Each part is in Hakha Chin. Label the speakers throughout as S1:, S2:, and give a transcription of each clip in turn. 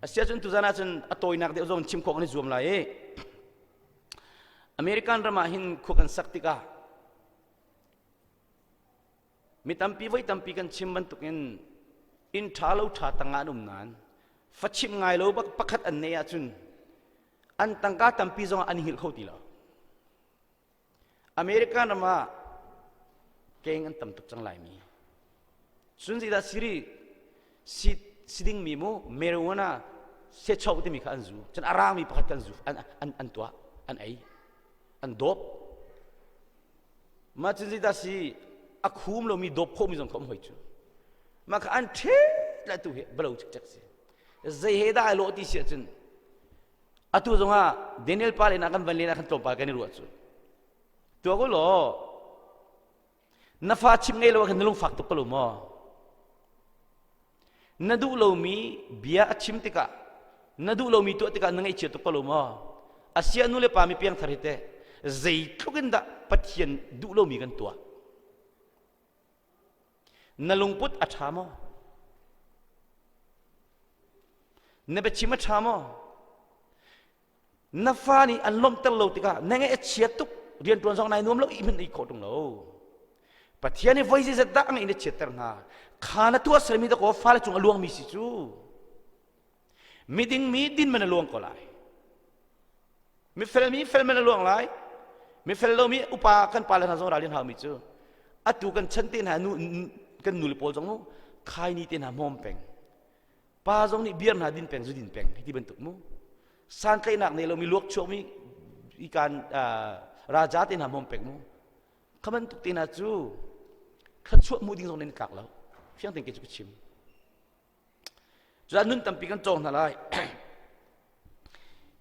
S1: Asiahcun tuzan ahcun a tawinak deuh zong chim khawh kan i zuam lai i American ram ah hin khua kan sak tikah mi tampi voi tampi kan chim bantukin inn ṭha lo ṭha tangah an um nain fachimh ngai lo bak pakhat an neih ahcun an tangka tampi zongah an i hngilh kho ti lo. American ram ah keng an tam tuk cang laimi. Cun zeidah siri si si dingmi mu marijuana secho timi kha an zu. Cun a rangmi pakhat kan zu an an an tuah an ei an dawp. Mah cun zeidah si a khum lomi dawp khawhmi zong kha um hoi cu. Mah kha an ṭhet le tu hi balo cikcek si. Zei he dah ai lawh ti si ahcun Atu zongah Daniel pa len ah kan van len ah khan tlawmpal kan i ruah cu. Tuak u law na fa chim ngei lo ah khan na lungfak tuk ko lo maw? Na duh lomi bia a chim tikah na duh lomi tuah tikah na ngaihchia tuk ko lo maw? Asia nu le pa mi piangthar hi teh zeitluk in dah Pathian duh lomi kan tuah? Na lungput a ṭha maw? Na biachim a ṭha maw? Na fa nih an lawmhter lo tikah na ngaih a chia tuk rianṭuan zong nai nuam lo ihmanh ei khawh ṭung lo. Pathian nih voi zeizat dah a ngaih na chiatter hna. Kha na tuah sermi dakaw fale cung a luangmi si cu. Miding mi din man a luang ko lai. Mifel mi fel man a luang lai. Mifel lomi upa kan pa le hna zong ral in haumi cu atu kan chan te hna nu kan nu le pawl zong mu khaini te hna hmawm peng pa zong nih beer hna din peng zu din peng hi ti bantuk mu santlaihnak nei lomi luak chuakmi ikan raja te hna hmawm peng mu kha bantuk te hna cu thluachuah hmuh ding zong nan tlak lo fiang tein ke cu ka chim Cucaah nun tampi kan cawng hna lai.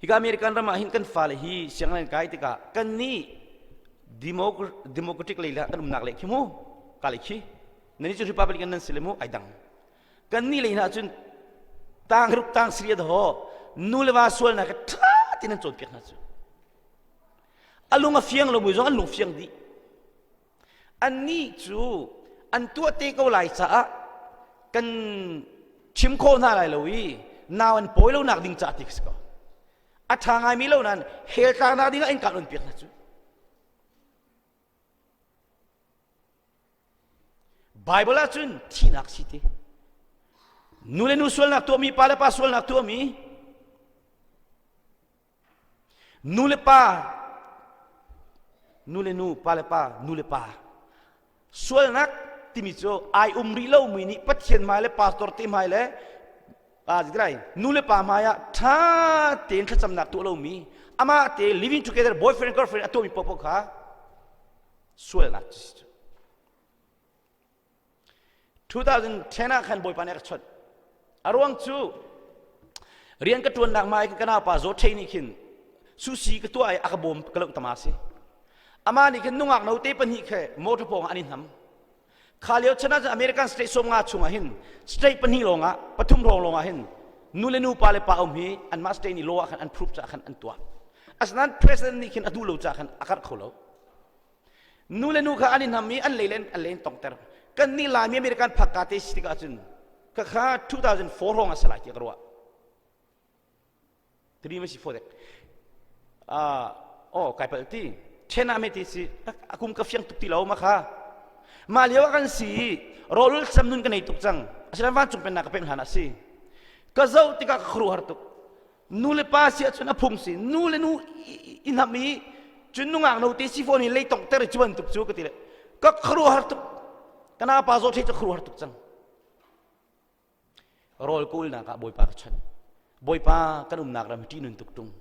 S1: Hika American ram ah hin kan fale hi sianginn kai tikah kan nih democratic lei le kan umnak le khi mu ka le khi nan cu Republican nan si le mu ai dang kan nih lei hna cun tang ruk tang sri ho nu le va sualnak ka tha tin an cawnpiak hna cu a lung a fiang lo mui zong an lung fiang dih Annih cu an tuah te ko lai caah kan chim khawh hna lai lo i nau an pawi lonak ding caah ti ka si ko. A ṭha ngaimi lo nain hell tlaknak ding ah in kaan on piak hna cu. Bible ah cun thihnak si ti. Nu le nu sualnak tuahmi, pa le pa sualnak tuahmi, Nu le pa, nu le nu, pa le pa, nu le pa. Sualnak timi cu ai um rih lomi nih Pathian hmai le pastor te hmai le lai nu le pa hmai ah ṭha tein thlacamnak tuah lomi amah te living together boyfriend girlfriend a tuahmi paohpaoh kha sualnak cu 2010 ah khan Bawipa nih a ka chawnh. A ruang cu rian ka ṭuannak mai ka naupa Zaw Ṭhei nih khin susi ka tuah i a ka bawm ka loh tama si. Amah nih khin nungak note pahnih khe motor pawng ah an i hnam. Kha lio chan ah cun American state 50 chungah hin state pahnih lawngah pathum hrawng lawngah hin nu le nu pa le pa um hi anmah state nih law ah khan an proof caah khan an tuah. Asinain president nih khin a duh lo caah khan a karh kho lo. Nu le nu kha an i hnam i an lei le an lei an tongter. Kan nih Laimi American phakka te si tikah cun ka kha 2004 hrawng a si lai tiah ka ruah. Three ma si four dek. Ah, oh kai pal ti. Then ah me ti si akum ka fiang tuk ti lo ma kha. Ma lio ah kan si rawlul sam nun ka nei tuk cang. Asilan vancung pennak ka pem hlan ah si. Ka zoh tikah ka khuaruahhar tuk. Nu le pa si ahcun a phung si nu le nu i hnam i cun nungak note si fawn i lei tongter i cu bantuk cu ka ti le ka khuaruahhar tuk ka napa zaw thei cu khuaruahhar tuk cang rawl kawlnak ah bawipa ka chawnh bawipa kan umnak ram hi ṭihnun tuk ṭung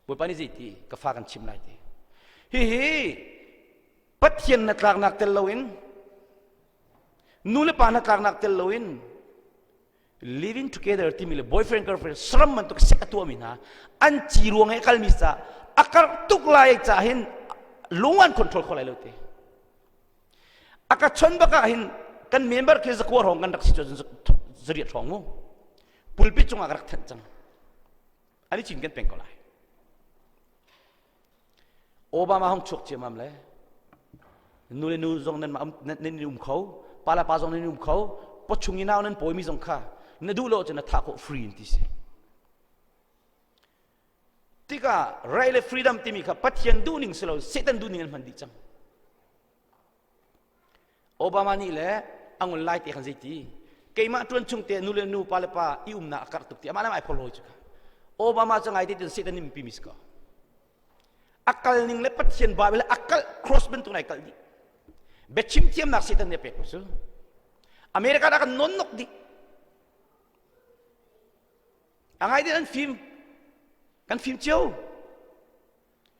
S1: Bawipa nih zeiti ka fa kan chim lai ti. Hihi Pathian na tlaknak tel loin nu le pa na tlaknak tel loin living together timi le boyfriend girlfriend saram bantuk sek a tuahmi hna an ci ruang he kalmi ca a karh tuk lai ca hin lung an control kho lai lo te a ka chon bak ah hin kan member khi zakua hrawng kan rak si cu zariat hrawng mu pulpit cungah ka rak thanh cang an i cinken peng ko lai Obama hong chuak ciamam le nu le nu zong nan nan um kho pa le pa zong nan um kho pawchung i nau nan pawimi zong kha. Na duh lo cun na thah khawh free in ti si. Tikah right le freedom timi kha Pathian duhning si lo Satan duhning an hman dih cang. Obama nih le a ngol lai te khan zeiti keimah tuan chung te nu le nu pa le pa i umnak a karh tuk ti amah le ai phorhlawi cu kha Obama cu ngai te tin Satan nih mi si ko a kal ning le Pathian Bible a kal cross bantuk nai kal dih biachim thiamnak Satan nih a pek cu America dah kan non nok dih a ngai din an fim kan fim cio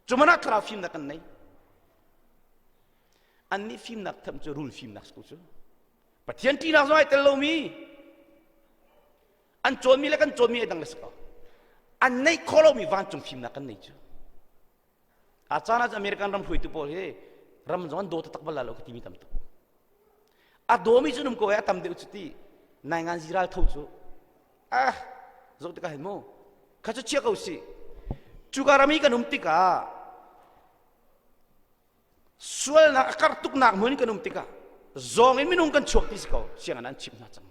S1: cu mana thlarau fimnak kan nei annih fimnak tham cu rul fimnak si ko cu Pathian ṭihnak zong ai tel lomi an cawnmi le kan cawnmi ai dang le si ko an neih khawh lomi vancung fimnak kan nei cu a caan ah American ram hruaitu pawl hi ram zong an daw taktak bal lo ka timi tam tuk a dawmi cu um ko a tam deuh cu ti nai ngan ziral tho cu ah zoh tikah hin mu kha cu chia ko si cuka ram i kan um tikah sualnak a karh tuknak hmun kan um tikah zawng in minung kan chuak ti si ko sianginn an chimh hna cang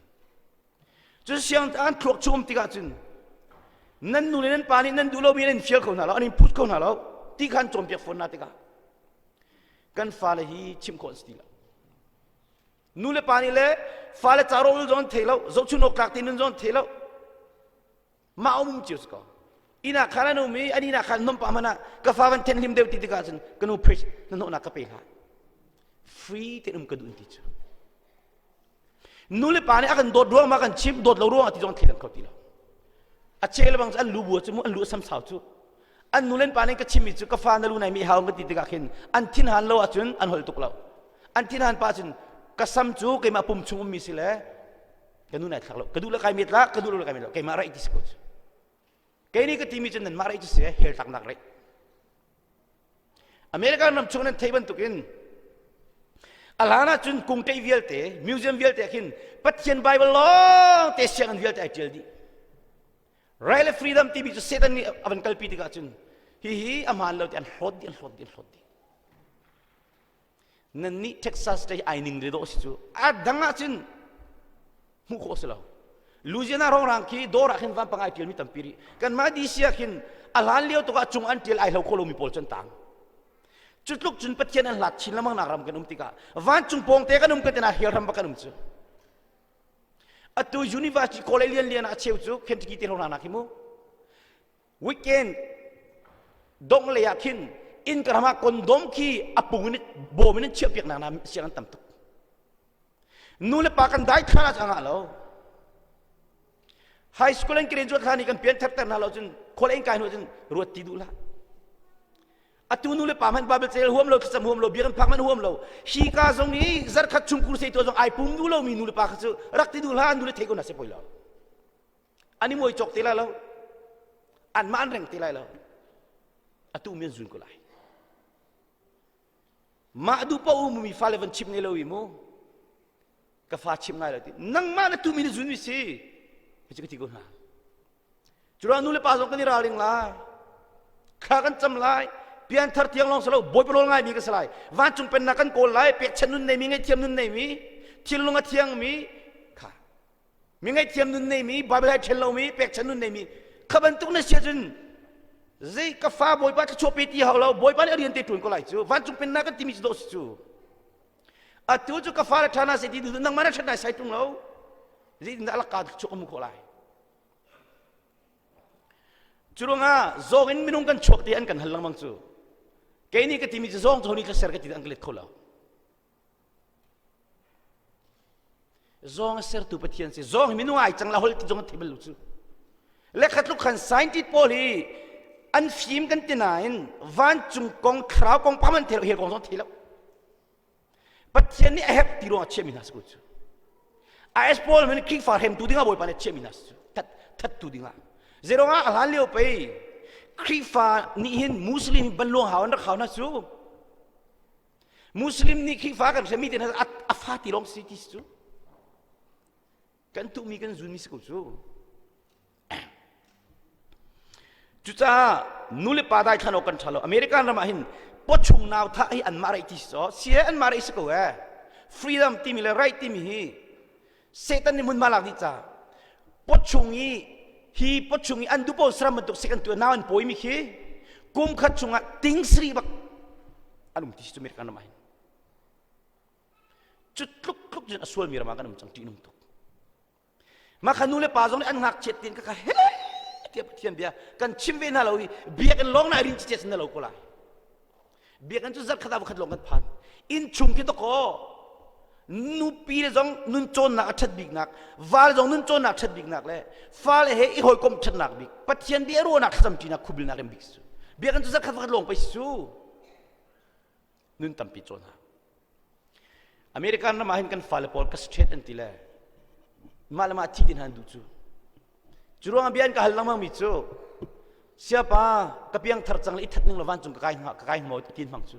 S1: cu siang an thluak chung um tikah cun nan nu le nan pa nih nan duh lomi nan fial kho hna lo an in phut kho hna lo ti khan cawnpiak fawn hna tikah kan fale hi chimh khawh an si ti lo Nu le pa nih le fale ca rawlul zong an thei lo, zohchun awk tlak ti nun zong an thei lo. Mah um cio si ko. Inn ah khan an um i an inn ah khan nompa hmanh ah ka fa van then hlim deuh ti tikah cun ka nu preach na hnawhnak ka pe hlah. Free tein um ka duh ti cu. Nu le pa nih a kan dawt ruang ma kan chim dawt lo ruang ah ti zong thei kho ti lo. A chel bang an lu bua cu mu an lu sam sau cu an nu len pa nih ka chimmi cu ka fa na lu nai mi hau ka ti tikah khin an thin han lo ahcun an holh tuk lo an thin han pa cun ka sam cu keimah pum chung ummi si le ka nu nai thlak lo ka duh le kai met la ka duh lo le kai met lo keimah raih ti si ko cu kei nih ka timi cu nanmah raih cu si hell taknak raih American ram chung nan thei bantukin a hlan ah cun kungtei vialte museum vialte khin Pathian Bible lawng te sianginn vialte ai tial dih Right le freedom timi cu Satan nih a van kalpi tikah cun hihi a hmaan lo ti an hlawt dih an hlawt dih an hlawt dih. Nan nih Texas te ai ning le dawh si cu a dang ah cun hmuh khawh si lo. Louisiana rongrang khi dawr ah khin vampang ai tialmi tampi rih. Kanmah DC ah khin a hlan lio tuk ah cung an tial ai hlo kho lomi pawl cu an tang. Cu tluk cun Pathian an hlat chin lengmang nak ram kan um tikah vancung pawngte kan um kan tina hell ram bak kan um cu. Atu university college lian lian ah a cheu cu Kentucky te hna nak hi mu. Weekend dong lei ah khin inn ka ram ah condom khi a pung in bawm in an chiah piak nak na siang an tam tuk. Nu le pa kan dai thla la ngah lo. High school an graduate hlan i kan pian thar ter hna lo cun khol in kai hnu cun ruat ti duh lah. Atu nu le pa hmanh Bible cel huam lo thlacam huam lo biakinn phak hmanh huam lo hi ka zong i zarkhat chung kur sei to zong ai pum duh lomi nu le pa kha cu rak ti duh hlah nu le thei ko na se poi lo an i muai cawk te lai lo an mah an reng te lai lo atu mi an zun ko lai mah duh pa um mi fale van chim ngei lo i mu ka fa chim ngai lo ti nangmah na tu mi na zun mi si ka ti ko hna Curuang nu le pa zong kan i ralring lai. Thla kan cam lai. Pianthar tiang lawng si lo, Bawipa nawl ngaimi kan si lai. Vancung pennak kan kawl lai, pekchanh nun neimi, ngaihthiam nun neimi, thinlung a thiangmi, kha. Mi ngaihthiam nun neimi, Bible hai ṭhen lomi, pekchanh nun neimi, kha bantuk na si ahcun zei ka fa Bawipa thluachuah pe ti hau lo, Bawipa nih a rian te ṭuan ko lai cu. Vancung pennak kan timi cu dawh si cu. Atu cu ka fa le ṭha na si ti nangmah na ṭhat nai sai ṭung lo. Zeitindah alaka thluachuah ka hmu khawh lai? Curuangah zawng in minung kan chuak ti an kan hal lengmang cu. Kei nih ka timi cu zawng cu ni ser ka ti an ka let kho lo. Zawng a sertu Pathian si. Zawng hi minung ai cang la hol ti zong an thei bal lo cu. Le khatluk khan scientist pawl hi an fim kan ti nain vancung kong thlarau kong pam an thei lo hel kong zong thei lo. Pathian nih a herh ti ruangah chiahmi hna si ko cu. AS Paul min Khrihfa hremtu dingah Bawipa nih chiahmi hna si cu. That thattu dingah. Zeiruangah a hlan lio pei Khrihfa nih hin Muslim ban luang hau an rak hau hna cu. Muslim nih Khrihfa kan hremmi te hna a fa ti lawng si ti si cu. Kan tuhmi kan zunmi si ko cu. Cucaah nu le pa daithlan awk kan ṭha lo. American ram ah hin pawchung nau thah hi anmah raih ti si caw. Si anmah raih si ko ee. Freedom timi le right timi hi Satan nih hmunhma lak dih ca. Pot chung i hi pot chung i an dupo saram bantuk sik an tu nau an pawi mi khi kum khat chungah ting sri bak an um ti si cu American ram ah hin. Cu tluk tluk cun a sualmi ram ah kan um cang ṭihnung tuk. Mah kha nu le pa zong nih an ngakchiat tiin ka kha he tiah Pathian bia kan chim ve hna lo i biakinn lawng na rin chiat na lo ko lai. Biakinn cu zarh khat ah khat lawng kan phan. Inn chung khi dakaw nupi le zong nun cawnnak a ṭhat biknak, va le zong nun cawnnak a ṭhat biknak le fale he i hawikomh ṭhatnak bik, Pathian bia ruahnak thlacam ṭinak khubilnak in bik si cu. Biakinn cu zarh khat khat lawng pei si cu. Nun tampi cawn hna. American ram ah hin kan fale pawl ka straight an ti le mah le mah thi tin han duh cu. Cu ruangah bia an ka hal lengmang mi cu siapa ka piang thar cang le i that ning lo vancung ka kai ka kai hmo tin hmang cu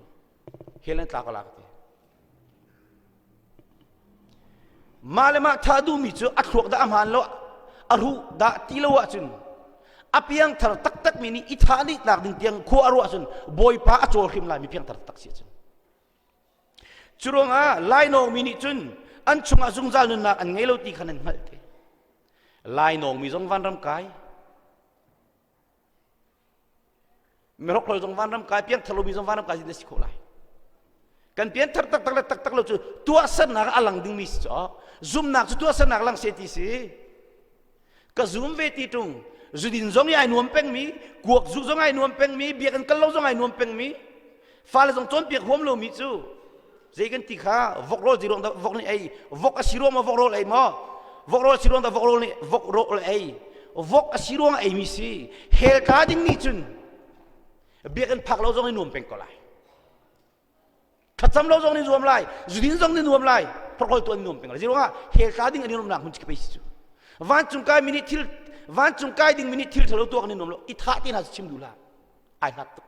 S1: hell an tla ko la ka ti. Mah le mah tha duhmi cu a thluak dah a hmaan lo a ruh dah ti lo ahcun a piangthar taktak mi nih i thah dih nak ding tiang khua a ruah ahcun Bawipa a cawl hrim lai mi piangthar taktak si ahcun. Cu ruangah lainawngmi nih cun an chungah zungzal nunnak an ngei lo ti kha nan hngalh te. Lainawngmi zong vanram kai. Mirokhrol zong vanram kai, piangthar lomi zong vanram kai na si khawh lai. Kan pianthar taktak le taktak lo cu tuahsernak a lang dingmi si cu. Zumnak cu tuahsernak lang se ti si. Ka zum ve ti ṭung. Zudin zong i ai nuam pengmi, kuak zu zong ai nuam pengmi, biakinn kal lo zong ai nuam pengmi, fale zong cawnpiak huam lomi cu zei kan ti kha vok rawl ziruang dah vok nih ei vok a si ruang maw vok rawl ei maw vok rawl si ruang dah vok rawl nih vok rawl ei vok a si ruang ei mi si hell tla ding nih cun biakinn phak lo zong i nuam peng ko lai thlacam lo zong nih nuam lai zudin zong nih nuam lai phorhol tu an nuam peng lai ziruangah hell tla ding an i nuamnak hmun pei si cu vancung kai mi nih thil vancung kai ding mi nih thil thalo tuak an i nuam lo i thah ti hna chim duh la ai hlat tuk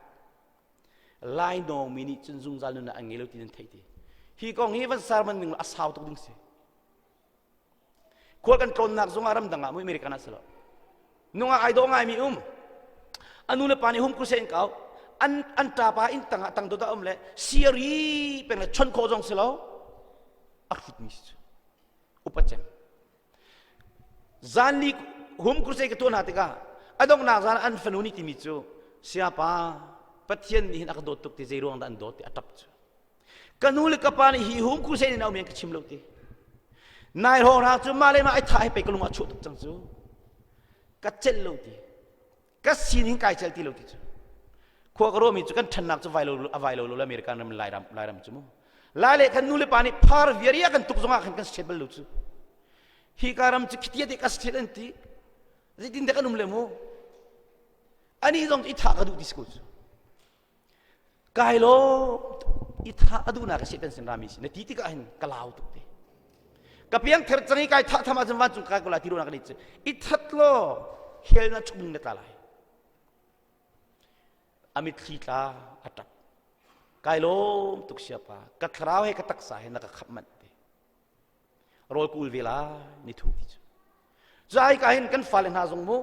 S1: lainawng mi nih cun zungzal nunnak an ngei lo ti nan theih ti hi kong hi van sermon ning a sau tuk ding si khual kan tlawnnak zongah ramdang ah mu American ah si lo nungak ai dawh ngaimi um anu le pa nih hum crusade in kau an an ṭapa inn tangah tang dot a um le siari peng le chon khawh zong si lo a hrutmi si cu upa cem zanli hum crusade ka tuah hna tikah a donghnak zan an fanu nih timi cu siapa Pathian nih hin a ka dawt tuk ti zei ruang dah an dawt ti a ṭap cu Ka nu le ka pa nih hi hung crusade in a um in ka chim lo ti. Nai hrawng hna cu mah le mah ai thah hi pei ka lung a chuah tuk cang cu. Ka celh lo ti. Ka sining kai cel ti lo ti cu. Khua ka ruahmi cu kan ṭhannak cu vai lo a vai lo lo American ram Lairam Lairam cu mu. Lai le kan nu le pa nih phar viaria kan tuk zongah khan kan set bal lo cu. Hi ka ram cu khitia te ka set an ti. Zeitin dek an um le mu. Ani zong i thah ka duh ti si ko cu. Kai lawm i thah a duhnak a Satan sin rami si na ti tikah hin ka lau tuk te. Ka piang ther cang i kai thah tham ahcun vancung kai ko lai ti ruahnak ka nei cu. I that law hell na chung na tla lai. A mitthli tla a ṭap. Kai lawm tuk siapa. Ka thlarau he ka taksa he na ka khamh manh te. Rawl ka ul ve lai ni thu ti cu. Zai ka hin kan fale hna zong mu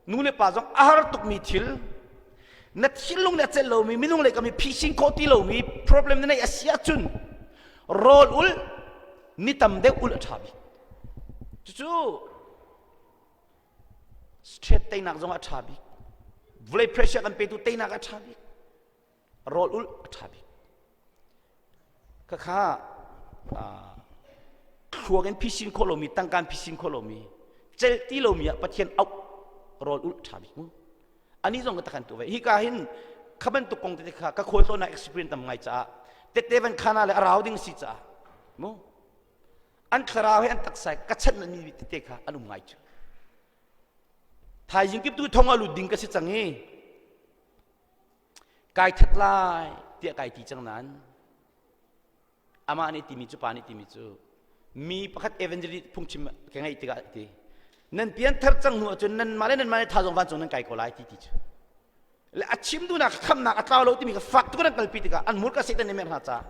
S1: nu le pa zong a har tukmi thil na thinlung le a celh lomi minung le kami phisin khawh ti lomi problem na neih a si ahcun rawl ul ni tam deuh ul a ṭha bik cucu straight teinak zong a ṭha bik vawlei pressure kan petu teinak a ṭha bik rawl ulh a ṭha bik. Khakha thluak in phisin khawh lomi tangka in phisin khawh lomi celh ti lomi ah Pathian auh rawl ulh a ṭha bik mu. Ani zong ka takan tu ve. Hi ka hin kha bantuk kong tete kha ka khual tlawnnak experience tam ngai caah tette van khana le a rau ding si caah mu an thlarau he an taksa ka chanh mi tete kha an um ngai cu. Thaizing kip tu thong a lut ding ka si cang i Kai that lai tiah kai ti cang nain amah nih timi cu pa nih timi cu mi pakhat evangelist phungchim ka ngeih tikah ti nan pianthar cang hnu ahcun nanmah le nanmah le thazong vancung nan kai ko lai ti ti cu le a chim duhnak khamnak a tlau lo timi kha fak tuk in an kalpi tikah an hmurka Satan nih mer hna caah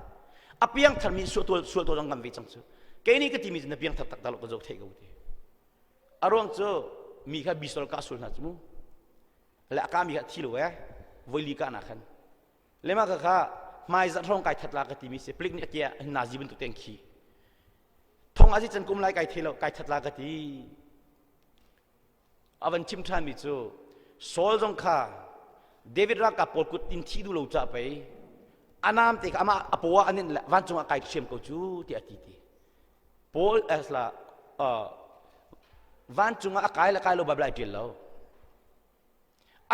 S1: a piangtharmi sual sual tual ngam ve cang cu kei nih ka timi cu na piangthar tak lo ka zoh theih ko ti a ruang cu mi kha bisol ka sul hna cu mu le a kami kha thi lo eh voili ka na khan le ma ka kha hmai zarh hrawng kai that la ka timi si plik nih a tia nazi bantuk ten khi thong azi chan kum lai kai the lo kai that la ka ti. A van chim ṭhanmi cu Saul zong kha David ralkap pawl kut in thi duh lo ca pei a nam te kha amah a paw ah a nenh le vancung ah kai ṭhiam ko cu tiah a ti ti. Paul asla uh, vancung ah a kai le kai lo Bible ai ṭial lo.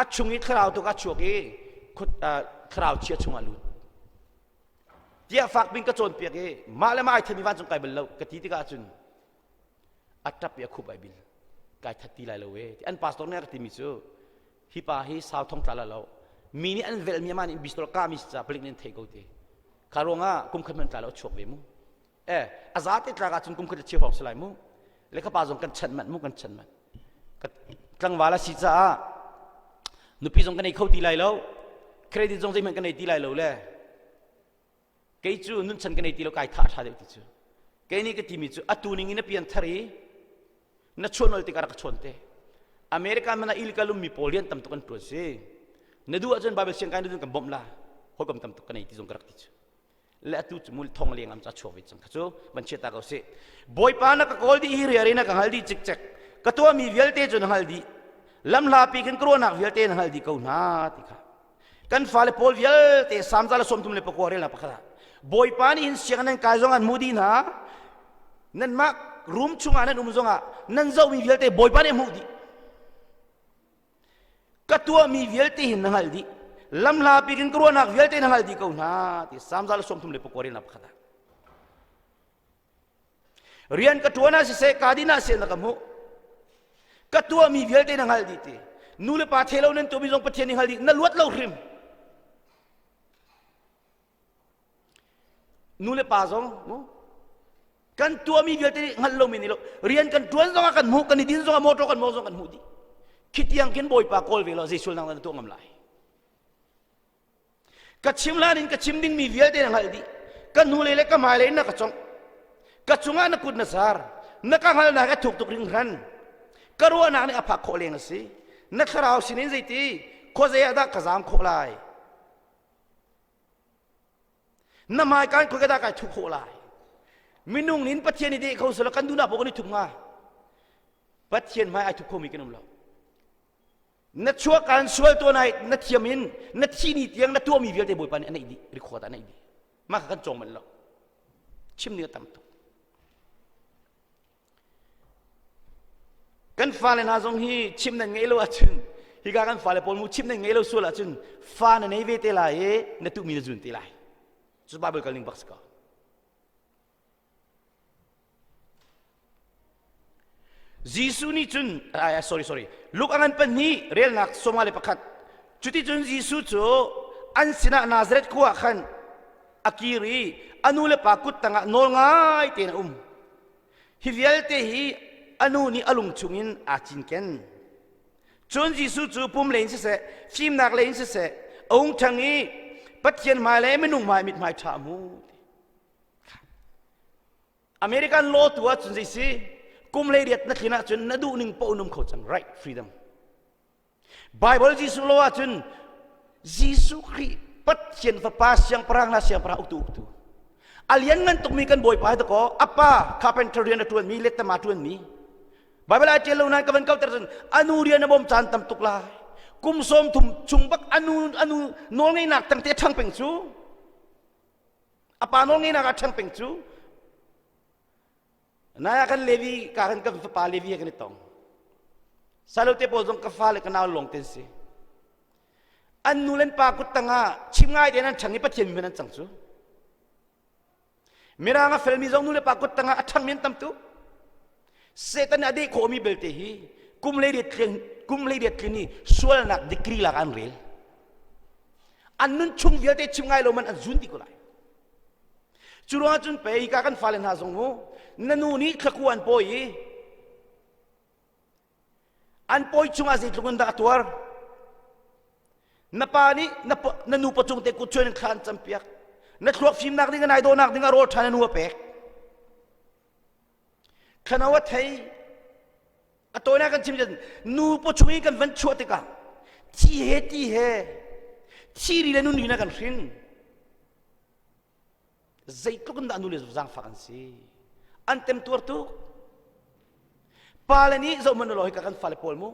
S1: A chung i thlarau tu ka chuak i thlarau chia chungah lut. Tiah fak bin ka cawnpiak i mah le mah ai thami vancung kai bal lo ka ti tikah cun a ṭap i a khup ai bil. Kai that ti lai lo e. An pastor nih a ka timi cu hi pa hi sau thong tla la lo. Mi nih an velmi amah nih bistol ka mi ca palik nih an theih ko te. Kha ruangah kum khat hmanh tla lo a chuak ve mu. Eh a zate tlak ahcun kum khat a cheu hrawng si lai mu. Le ka pa zong kan chanh manh mu kan chanh manh. Ka tlangval a si caah nupi zong ka nei kho ti lai lo. Credit zong zeihmanh ka nei ti lai lo le kei cu nunchan ka nei ti lo kai tha tha deuh ti cu. Kei nih ka timi cu atu ning in na pian thar i na chuah tikah rak ka chawn te. America man ah illegal ummi pawl rian tam tuk an tuan si. Na duh ahcun Bible siang kai na duh kan bawmh la. Hawikom tam tuk ka nei ti zong ka rak ti cu. Le atu cu mul thong leng am ca chuak ve cang kha cu van chia ta ko si bawipa na ka kawl dih hi riari na ka hngal dih cikcek ka tuahmi vialte cu na hngal dih lamhlapi khin ka ruahnak vialte na hngal dih ko hna ti kha kan fale pawl vialte samza le 39 rel na pakhat ah bawipa nih hin sianginn nan kai zong an hmu dih hna nanmah room chungah nan um zongah nan zohmi vialte bawipa nih a hmuh dih Ka tuahmi vialte hin na hngalh dih. Lamhla pikin ka ruahnak vialte na hngalh dih ko hna ti Salm 139 relnak pakhat ah. Rian ka ṭuan ah siseh, kaa din ah siseh na ka hmuh. Ka tuahmi vialte na hngalh dih ti. Nu le pa thei lo nan tuahmi zong Pathian nih hngalh dih. Na luat lo hrim. Nu le pa zong kan tuahmi vialte nih hngalh lomi nih lo rian kan ṭuan zongah kan hmuh kan i din zongah motor kan mawng zong kan hmuh dih khi tiang khin bawipa kawl ve lo zei sual nang na tuah ngam lai ka chim hlan in ka chim dingmi vialte na hngalh dih ka hnulei le ka hmailei in na ka congh ka cungah na kut na zar na ka hngalnak a thuk tuk hringhran ka ruahnak nih a phak khawh leng a si na thlarau sinin zeiti khuazei ah dah ka zaam khawh lai Na hmaikaan khoi ka dah kai thuh khawh lai? Minung nin Pathian i deh kho selaw kan duhnak paoh kan i thup hnga. Pathian hmai ai thup khomi kan um lo. Na chuahkaan sual tuan ai na thiam in na thi ni tiang na tuahmi vialte Bawipa nih a neih dih, record ah a neih dih. Mah kha kan cawng manh lo. Chim ning a tam tuk. Kan fale hna zong hi chim nan ngeih lo ahcun hika kan fale pawl mu chim nan ngeih lo sual ahcun fa na nei ve te lai i na tuhmi na zun te lai. Cu Bible kal ning bak si ko. Jesuh nih cun ai sorry sorry Luke a ngan pahnih relnak sawma le pakhat cuticun Jesuh cu an sinah Nazareth khua ah khan a kir i a nu le pa kut tangah nawl ngai tein a um. Hi vialte hi a nu nih a lung chungin aa cinken. Cun Jesuh cu pum lei in siseh, fimnak lei in siseh, a hung ṭhang i Pathian hmai le minung hmai mithmai ṭha a hmu. American law tu ahcun zei si kum 18 na tlin ahcun na duh ning paoh num kho cang right freedom Bible Jesuh law ahcun Jesuh Khrih Pathian Fapa siangpahrang hna siangpahrang uktu uktu a lianngan tukmi kan Bawipa hi dakaw a pa carpenter rian a ṭuanmi lettama ṭuanmi Bible ai ṭial lo nain ka van kauter cun a nu rian a bawm caan tam tuk lai kum 30 chung bak anu anu nawlngeihnak tangte a ṭhang peng cu a pa nawlngeihnak a ṭhang peng cu Nai ah kan Levi ka kan kan fapa Levi he kan i tong. Salo te pawl zong ka fa le ka nau lawng te si. An nu le an pa kut tangah chim ngai tein an ṭhang i Pathian mi an cang cu. Mirang a felmi zong nu le pa kut tangah a ṭhangmi an tam tuk. Satan a deh khawhmi belte hi kum 18 tlin kum 18 tlin i sualnak degree lak an rel. An nun chung vialte chim ngai lo man an zun dih ko lai. Cu ruangah cun pei ka kan fale hna zong mu na nu nih thlaku an pawi i an pawi chungah zeitluk in dah a tuar na pa nih na, na nu pawcung te kut chuan in thla an campiak na thluak fimnak ding nai dawhnak ding a rawl ṭha na nu a pek thlano a thei a tawinak kan chim nu pawchung in kan van chuah tikah thi he ti he thiri le nun in a kan hrin Zeitluk in dah nu le zaangfak an si. An temtuar tuk. Pale nih zoh hmanh law hika kan fale pawl mu.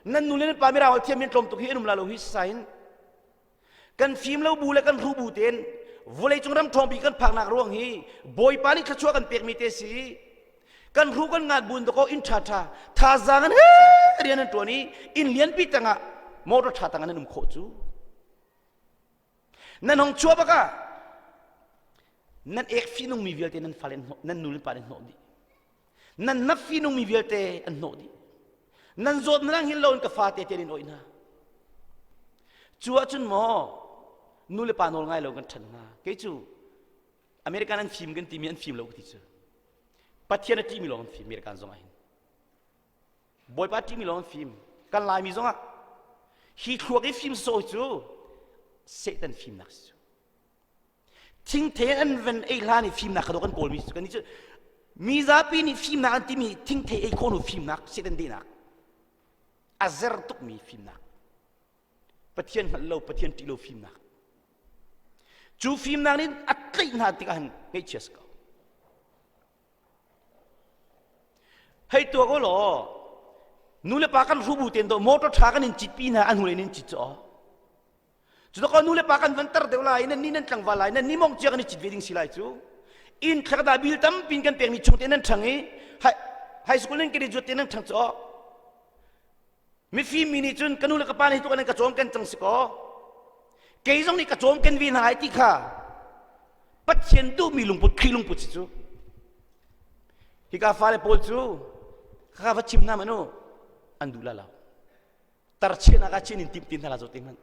S1: Nan nu le nan pa mirang holh thiam in tlawm tuk hi an um la lo hi sain. Kan fim lo bu le kan hru bu tein vawleicung ram ṭhawng bik kan phaknak ruang hi Bawipa nih thluachuah kan pekmi te si. Kan hru kan ngat buin dakaw inn ṭha ṭha thazaang an he rian an ṭuan i inn lianpi tangah motor ṭha tangah nan um khawh cu. Nan hong chuah bak ah nan ek fihnungmi vialte nan fale nan nu le pa nih hnawh dih. Nan nap fihnungmi vialte an hnawh dih. Nan zawt nan hin lo in ka fate te in awih hna. Cu ahcun maw nu le pa nawl ngai lo kan ṭhan hna. Kei cu American an fim kan timi an fim lo ka ti cu. Pathian a ṭihmi lawng an fim American zong ah hin. Bawipa ṭihmi lawng an fim. Kan Laimi zongah hi thluak i fim sawh cu Satan fimnak si cu. Thingthei an van ei hlan i fimnak kha dawh kan kawlmi cu kan cu mi zapi nih fimnak an timi thingthei ei khawh nu fimnak Satan dehnak a zer tukmi fimnak Pathian hngalh lo Pathian ṭih lo fimnak cu fimnak nih a tlaih hna tikah hin ngaihchia si ko Hei tuak u law nu le pa kan hrubu ten do motor tha kan in citpi hna an hnu in cit cu cu ko nu le pa kan van tar deuh lai nan ni nan tlangval lai nan ni mong cia kan i cit ve ding si lai cu inn thlakda bil tampi kan pekmi chung te nan ṭhang i high school nan graduate te nan ṭhang cu mifim mi nih cun ka nu le ka pa nih tuk an ka cawm ken cang si kaw kei zong nih ka cawm ken ve hna ai ti kha Pathian duhmi lungput Khrih lungput si cu hika fale pawl cu kha va chim hna manu an duh la lo tarchian ah chin in tim tin hna la zo te hmanh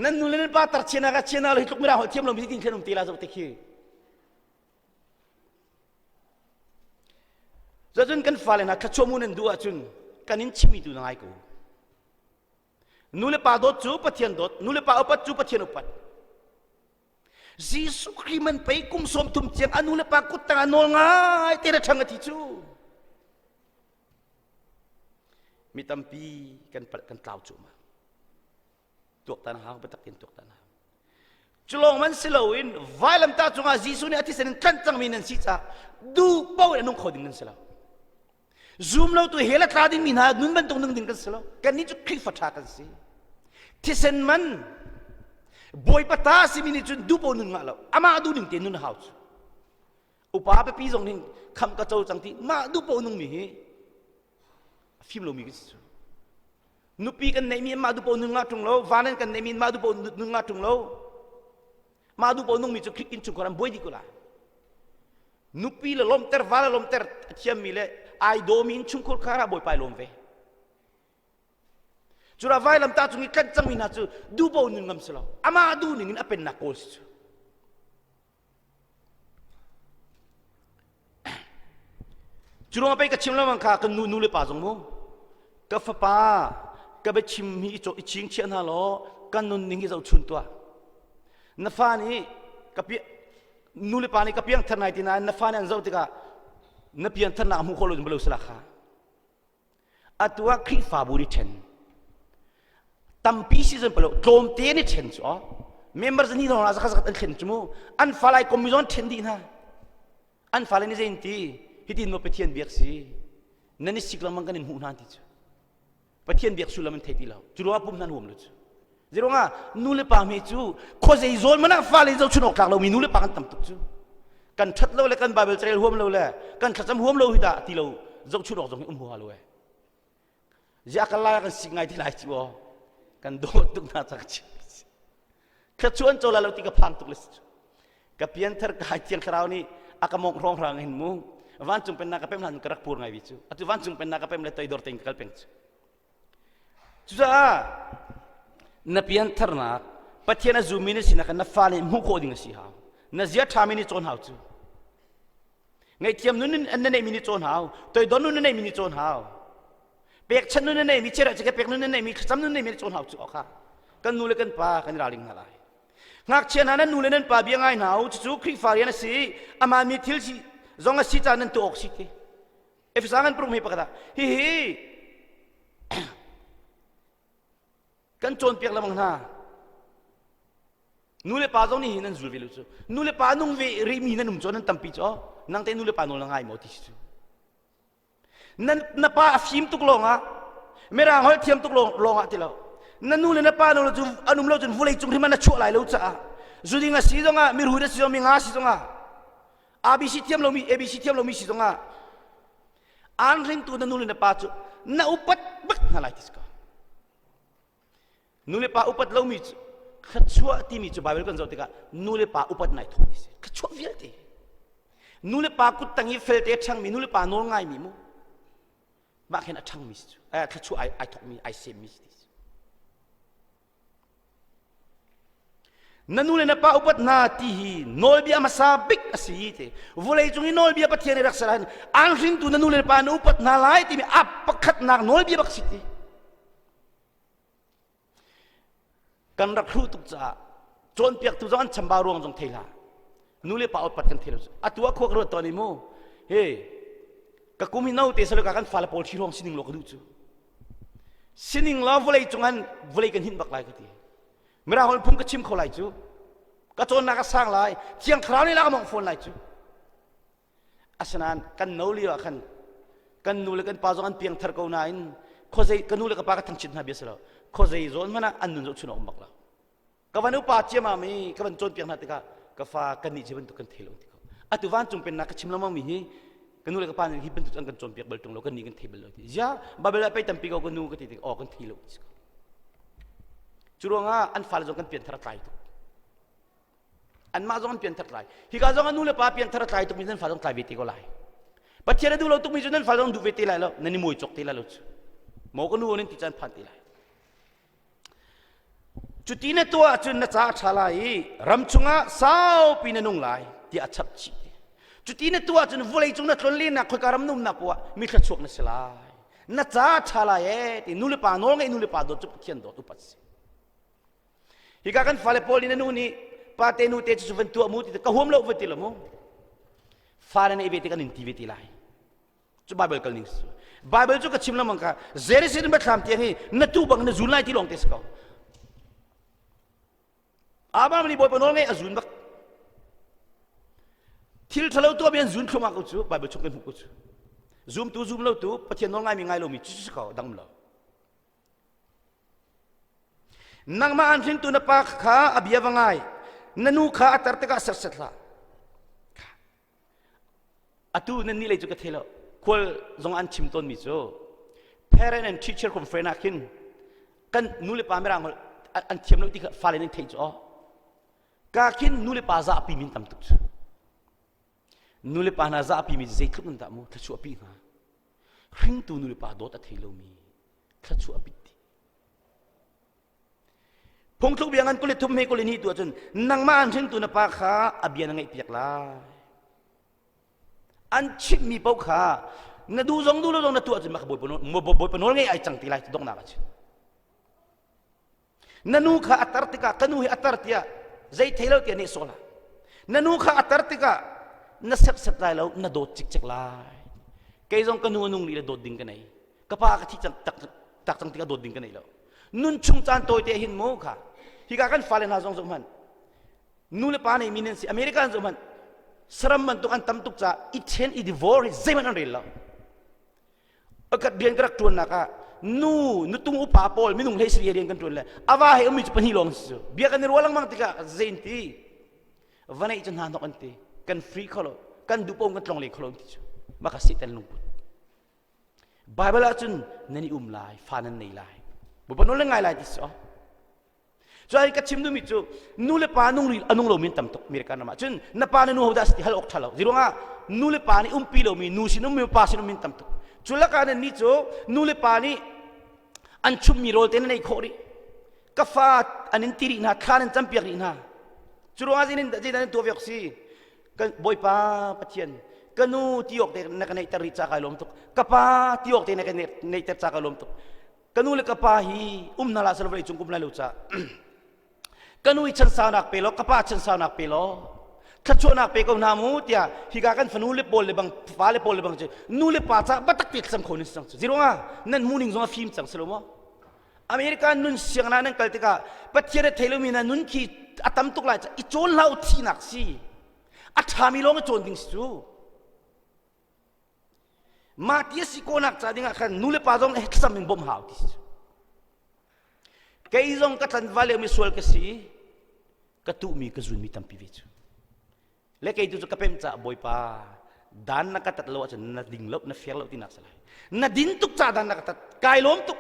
S1: nan nu le nan pa tarchian ah chian lo hi tluk mirang holh thiam lo mi tin khen um te la zo te khi Cun kan fale hna thluachuah mu nan duh ahcun kan in chimmi tu na ngai ko. Nu le pa dawt cu Pathian dawt, nu le pa upat cu Pathian upat. Jesuh Khrih man pei kum sawm thum tiang a nu le pa kut tang ah nawl ngai te na ṭhang a thi cu. Mi tampi kan palh kan tlau cu ma. Tuaktan hau biatak in tuaktan hau. Culawng man si loin vailamtah cungah Jesuh nih a thisen in tlanh cangmi nan si caah duh paoh in a nung kho ding nan si lo. Zum lo tu hell a tla dingmi hna nun bantuk nung ding kan si lo. Kannih cu Khrihfa ṭha kan si. Thisen man Bawipa ta simi nih cun duh paoh nun ngah lo. Amah duh ning te nun hau cu. Upa pipi zong nih kham ka co cang ti mah duh paoh nungmi hi a fim lomi kan si cu. Nupi kan neihmi mah duh paoh nun ngah ṭung lo, van kan neihmi mah duh paoh nun ngah ṭung lo. Mah duh paoh nungmi cu Khrih innchungkhar an buai dih ko lai. Nupi le lawmhter, va le lawmhter a thiammi le ai dawmi innchungkhar khar ah Bawipa ai lawm ve. Cura vailamtah cung i tlanh cangmi hna cu duh paoh nun ngam si lo. Amah duh ning in a pennak kawl si cu. Cu ruangah pei ka chim lengmang kha kan nu nu le pa zong mu ka fapa ka biachim hi i chingchiah hna law kan nunning hi zohchun tuah na fa nih ka pi nu le pa nih ka piangthar nai ti nain na fa nih an zoh tikah na piangtharnak hmuh khawh lo in balo sila kha Atu ah Khrihfabu nih ṭhen. Tampi si zan palo tlawmte nih ṭhen cu aw. Member zani lawng ah zakhat zakhat an thlen cu mu. An fale ai kommi zong an ṭhen dih hna. An fale nih zei ti hitin maw Pathian biak si. Nan i sik lengmang kan in hmuh hna ti cu. Pathian biak sullam an thei ti lo. Cu ruangah pum hna an huam lo cu. Zeiruangah nu le pa hme cu khuazei zawn man ah fale zohchun awk tlak lomi nu le pa kan tam tuk cu. Kan ṭhat lo le kan Bible carel huam lo le kan thlacam huam lo hi dah ti lo zohchun awk zong hi um huaha lo e. Ziah kan lai kan sik ngai ti lai cu aw. Kan dawt tuk hna cak chi. Thluachuah an co la lo ti ka phang tuk le si cu. Ka pianthar kai thiang thlarau nih a ka mongh hrawng hrang hin mu. Vancung pennak ka pem hlan ka rak pur ngai vi cu. Atu vancung pennak ka pem le toidor tein ka kal peng cu. Cucaah na piantharnak Pathian a zummi na sinak na fale hmuh khawh ding a si hau. Na zia ṭhami nih cawn hau cu. Ngaihthiam nun na neihmi nih cawn hau. Toidor nun na neihmi nih cawn hau. Pekchanh nun na neihmi, chiarah chikhat pek nun na neihmi, thlacam nun na neihmi nih cawn hau cu awkha. Kan nu le kan pa kan i ralring hna lai. Ngakchia hna nan nu le nan pa bia ngai hna u. Cucu Khrihfa rian a si. Amah mi thil si zong a si caah nan tuah awk si ti. Efesa ngan paruk hme pakhat ah hihi kan cawnpiak lengmang hna nu le pa zong nih hin an zul ve lo cu nu le pa nung ve rihmi nan um cu nan tampi cu nang te nu le pa nawl na ngai maw ti si cu. Na, na pa a fim tuk lawngah mirang holh thiam tuk lawngah ti lo. Na nu le na pa nu cu an um lo cun vulei cung hrim ah na chuah lai lo caah zuding a si zongah mirhut a si zong mi nga si zongah ABC thiam lomi ABC thiam lomi si zongah an hringtu na nu le na pa cu na upat bak hna lai ti si ko. Nu le pa upat lomi cu thluachuah timi cu Bible kan zoh tikah nu le pa upat nai thawkmi si. Thluachuah vialte. Nu le pa kut tang i felte a ṭhangmi nu le pa nawl ngaimi mu. Mah khin a ṭhangmi si cu. Eh, thluachuah ai, ai thawkmi, ai semmi si ti si. Na nu le na pa upat hna ti hi nawlbia hmasa bik a si ti. Vawlei cung i nawlbia Pathian i rak ser ahhin aan hringtu na nu le na pa na upat hna lai timi a pakhatnak nawlbia bak si ti. Kan rak hruh tuk caah cawnpiaktu zong an chambau ruang zong thei hlah. Nu le pa upat kan thei lo. Atu ah khua ka ruat tawn i mu. He ka kum hi no te salo ka kan fale pawl thi ruang sining lo ka duh cu. Sining lo vawlei cung an vawlei kan hinh bak lai ka ti. Mirang holh phung ka chim kho lai cu. Ka cawnnak a sang lai. Thiang thlarau nih la ka mawngh fawn lai cu. Asinain kan no lio ah khan kan nu le kan pa zong an piangthar ko nain khuazei ka nu le ka pa ka thangchit hna bia si lo khuazei zawn hmanh ah an nun zohchun a um bak lo ka van upa ciamam i ka van cawnpiak hna tikah ka fa kan nih ci bantuk kan thei lo ti ko atu vancung pennak ka chim lengmang mi hi ka nu le ka pa nih hi bantuk an kan cawnpiak bal tung lo kan nih kan thei bal lo ti zia Bible ah pei tampi ko ka nu ka ti tik aw kan thei lo ti ko cu ruangah an fale zong kan pianthar a tlai tuk Anmah zong an pianthar tlai. Hika zong a nu le pa pianthar a tlai tukmi nan fa zong tlai ve te ko lai. Pathian a duh lo tukmi cu nan fa zong duh ve te lai lo. Nan i muai cawk te lai lo cu. Maw ka nu nan ti caan phan te lai. Cuti na tuah ahcun na ca a ṭha lai i ram chungah saupi na nung lai tiah a chap chih. Cuti na tuah ahcun vawlei cung na tlonlennak khoika ram na umnak poah ah mi thluachuak na si lai. Na ca a ṭha lai ee ti nu le pa nawl ngeih nu le pa dawt cu Pathian dawt upat si. Hika kan fale pawl nih na nu nih pate nu te cu van tuah mu ti ka huam lo van ti lo mu. Fale nih ve te kan in ti ve ti lai. Cu Bible kal ning su. Bible cu ka chim lengmang ka Jerusalem thlam tiang hi na tu bang na zun lai ti lawng te si ko. Abraham nih Bawipa nawl ngai a zun bak. Thil ṭhalo tuah mi an zun thluahmah ko cu Bible chung kan hmuh ko cu. Zumtu zum lo tu Pathian nawl ngai mi ngai lo mi cu si ko dang lo. Nangmah aan hringtu na pa kha a bia va ngai. Na nu kha a tar tikah serset hlah. Atu nan nih lei cu ka thei lo. Khual zong an chim tawnmi cu parent and teacher conference ah khin kan nu le pa mirang holh an thiam lo ti kha fale nih theih cu aw. Ka khin nu le pa zahpi min tam tuk cu. Nu le pa hna zahpi mi zeitluk nan dah mu thluachuah pi hnga. Hringtu nu le pa dawt a thei lomi thluachuah a pit dih. Phungthluk bia ngan 23 he 22 tu ahcun nangmah an hringtu na pa kha a bia na ngaihpiak lai. An chimhmi paoh kha na duh zong duh lo zong na tuah cun mah kha bawipa nawl ngei ai cang ti lai donghnak ah cun. Na nu kha a tar tikah ka nu hi a tar tiah zei thei lo tiah nehsawh hlah. Na nu kha a tar tikah na serhsat lai lo na dawt cikcek lai. Kei zong ka nu a nung rih le dawt ding ka nei. Ka pa ka thih cang tak tak cang tikah dawt ding ka nei lo. Nun chung caan tawi te hin mu kha. Hika kan fale hna zong zoh hmanh. Nu le pa nei mi nan si America an zoh hmanh. Saram bantuk an tam tuk caah i then i divorce hi zeihmanh an rel lo. Pakhat rian ka rak ṭuannak ah nu nutung upa pawl minung hlei sari rian kan ṭuan le a va he ummi cu pahnih lawng si cu bia kan i ruah lengmang tikah zein ti va neih cu hna hnok an ti kan free kho lo kan duh paoh kan tlong le kho lo ti cu maka satan lungput Bible ah cun nan i um lai fa nan nei lai Bawipa nawl ngai lai ti si Cu ai ka chim duhmi cu nu le pa nung a nung lomi an tam tuk American ram ah cun na pa na nu hodah si ti hal awk ṭha lo. Zeiruangah nu le pa nih umpi lomi nu sin ummi pa sin ummi an tam tuk. Cu lakah nan nih cu nu le pa nih an chummi rawl te nan ei khawh rih. Ka fa an in ti rih hna, thla nan campiak rih hna. Cu ruangah zeidah nan tuah ve awk si? Kan Bawipa Pathian ka nu ti awk te na ka neihter rih ca kai lawm tuk. Ka pa ti awk te na ka neihter ca kai lawm tuk. Ka nu le ka pa hi um hna la sal vawlei cung kum lai lo ca ka nu i chansaunak pe law ka pa chansaunak pe law thluachuahnak pe ko hna mu tiah hika kan fanu le pawl le bang fa le pawl le bang cu nu le pa ca batak te thlacam kho nan si cang cu ziruangah nan mu ning zong a fim cang si lo maw America nun siang na nan kal tikah Pathian a thei lomi na nun khi a tam tuk lai i cawn hlah u thihnak si a ṭhami lawng i cawn ding si cu. Mah ti a si kawnak ca dingah khan nu le pa zong nih thlacam in bawmh hau ti si. Kei zong ka tlanval lio mi sual ka si ka tuhmi ka zunmi tampi ve cu. Le kei tu cu ka pem caah Bawipa dan na ka tat lo ahcun na ding lo na fair lo tinak si lai. Na din tuk ca dan na ka tat kai lawm tuk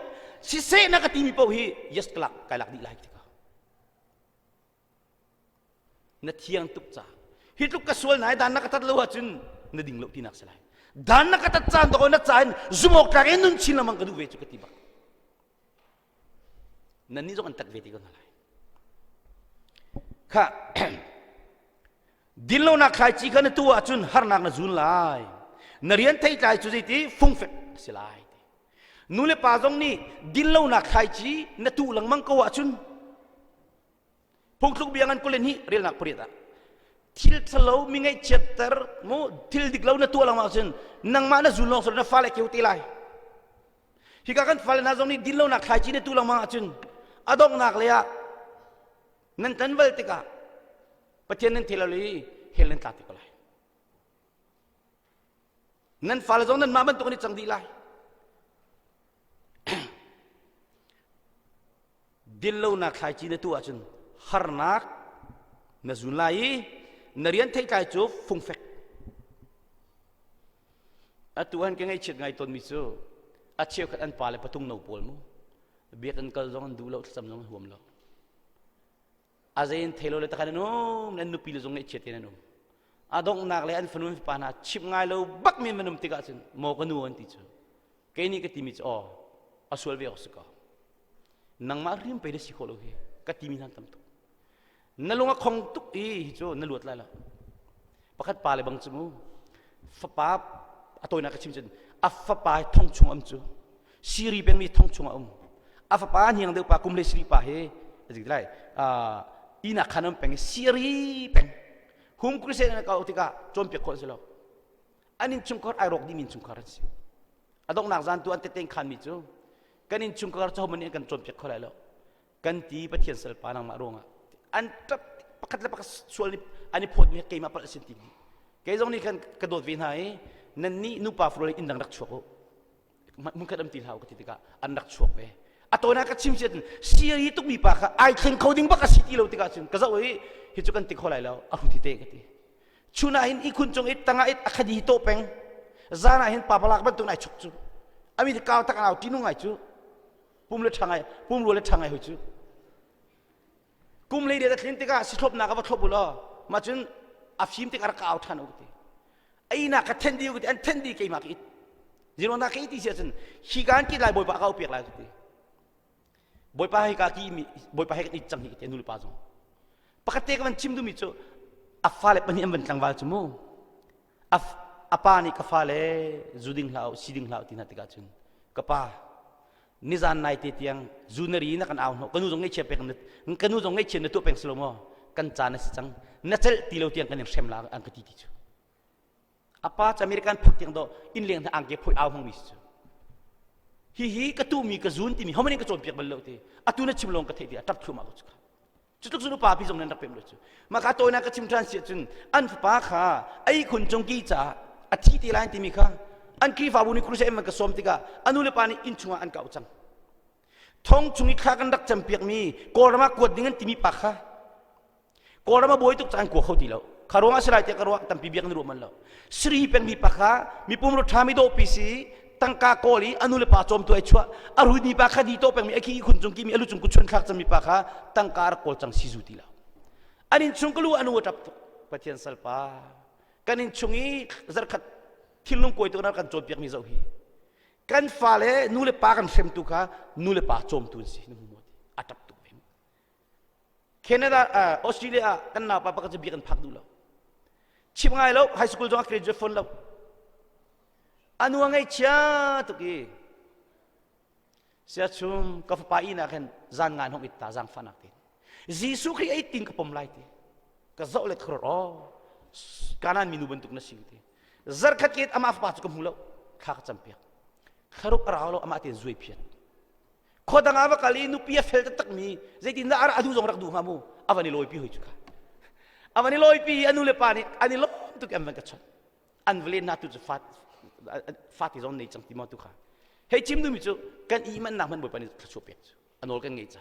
S1: siseh na ka timi paoh hi yes ka lak kai lak dih lai ti ko. Na thiang tuk ca. Hi tluk ka sual nai dan na ka tat lo ahcun na ding lo tinak si lai. Dan na ka tat caan to na ca in zumawk tlak in nun chin lengmang ka duh ve cu ka ti bak. Nan nih zong an tat ve ti ko hna lai. Kha dinlonak thlaici kha na tu ahcun harnak na zun lai. Na rian theitlai cu zeiti fungfek a si lai. Nu le pa zong nih dinlonak thlaici na tuh lengmang ko ahcun phungthluk bia ngan 22 relnak pariat ah thil ṭhalo mi ngaihchiatter mu thil dik lo na tuah lengmang ahcun nangmah na zun lawng na fale keu te lai. Hika kan fale hna zong nih dinlonak thlaici na tuh lengmang ahcun a donghnak lei ah nan tanval tikah Pathian nan thei lo i hell nan tla te ko lai. Nan fale zong nanmah bantuk an i cang dih lai. Dinlonak thlaici na tuah ahcun harnak na zun lai i na rian theitlai cu fungfek. Atu han ka ngaihchiat ngai tawnmi cu a cheukhat an pale patung no pawl mu biakinn kal zong an duh lo thlacam zong an huam lo. A zei in thei lo le takhan an um nan nupi le zong ngaihchiat in an um. A donghnak le an fanu an fapa hna chimh ngai lo bak mi an um tikah cun maw ka nu an ti cu. Kei nih ka timi cu aw a sual ve awk si ko. Nangmah hrim pei na si khawh lo hi ka timi hna tam tuk. Na lung a khong tuk i hi cu na luat lai lo. Pakhat pa le bang cu mu fapa a tawinak ka chim cun a fapa thong chung am cu siri pengmi thong chung a um. A fapa hniang deuh pa kum le siri pa hi zik lai ina khan um peng siri peng hum crusade na kau tikah cawnpiak khawh si lo. An in chungkhar ai rawk dih min chungkhar an si. A donghnak zan tu an teteng khan mi cu kan in chungkhar cu homan nih an kan cawnpiak kho lai lo. Kan ti Pathian salpa nangmah ruangah an ṭap pakhat le pakhat sual an i phawtmi keimah palh a si ti kei zong nih khan ka dawt ve hna i nan nih nupa furul inn dang rak chuak u hmunkhat am ti hlah u ka ti tikah an rak chuak ve a tawn ah ka chim siat siri tukmi pa kha ai thleng kho ding bak a si ti lo tikah cun ka zoh i hi cu kan ti kho lai lo a hu ti te ka ti chun ah hin ihkhun cung it tangah it a khadi to peng zan ah hin pa palak bantuk nai chuk cu ami kau tak au tinu ngai cu pum le ṭha ngai pum rua le ṭha ngai hoi cu kum lei a tlin tikah sithlopnak a va thlop u law mah cun a fim tikah rak ka au ṭhan u ka ti einak ka then dih u ka ti an then dih keimah ka it zirona ka it ti si ahcun hi ka an kit lai bawipa ka au piak lai ka ti bawipa hei ka ki mi bawipa hei kan it cang hi ka ti nu le pa zong pakhat te ka van chim duhmi cu a fale pahnih an van tlangval cu mu a pa nih ka fale zu ding hlah u si ding hlah u ti hna tikah cun ka pa nizan nai te tiang zu na ri na kan au hnawh ka nu zong ngaihchia pek na ka nu zong ngaihchia na tuah peng si lo maw kan caan a si cang na celh ti lo tiang kan in hrem la an ka ti ti cu a pa cu American phak tiang do inn leng hna angke phoi au hmang mi si cu hihi ka tu mi ka zun timi homan in ka cawnpiak bal lo ti atu na chim lawng ka theih ti a tap thluahmah ko cu cu tluk cun upa pi zong nan rak pem lo cu mah ka tawinak ka chim ṭhan si ahcun an fapa kha ei khun cung ki caah a thi te lai timi kha an Khrihfabu nih crusade an ka sawm tikah a nu le pa nih inn chungah an kau cang thong chung i thla kan rak campiak mi Kawlram ah kuat ding an timi pa kha Kawlram a buai tuk caan kua kho ti lo kha ruang ah si lai tiah ka ruah tampi biak na ruah man lo Sri pengmi pa kha mipum ro ṭha mi dawhpi si tangka kawl i a nu le pa cawmtu ai chuah a ruimi pa kha di to pengmi a khi khun cung kimi a lu cung kuchun thlak cangmi pa kha tangka rak kawl cang sizu ti lo an in chung ka lu anu a ṭap tuk Pathian salpa kan in chung i zarkhat thilnung kuai tu kan cawnpiak mi zoh hi kan fale nu le pa kan hremtu kha nu le pa cawmtu an si na hmu maw a ṭap tuk ve Canada uh, Australia ah kan naupa pakhat cu biakinn phak duh lo chim ngai lo high school zong a graduate phone lo anu a ngaihchia tuk i siachum ka fapa inn ah khan zan ngan hong it ta zangfahnak te Jesuh Khrih ei tin ka pom lai ti ka zoh le khor o kanan minu bantuk na si ti zarkhat ke amah fapa cu ka hmu lo thla ka cam piak thlaruk a rau lo amah te zuai phiat khua dang ah va kal i nupi a fel taktak mi zeitin dah a duh zong rak duh hnga mu a van i lawipi hoi cu kha a van i lawipi i a nu le pa nih an i lawm tuk an van ka chawnh an va len na tu cu fat. Fate zong nei cang ti maw tu kha. Hei chim duhmi cu kan i mannak hmanh Bawipa nih thluachuah pek cu. A nawl kan ngei ca.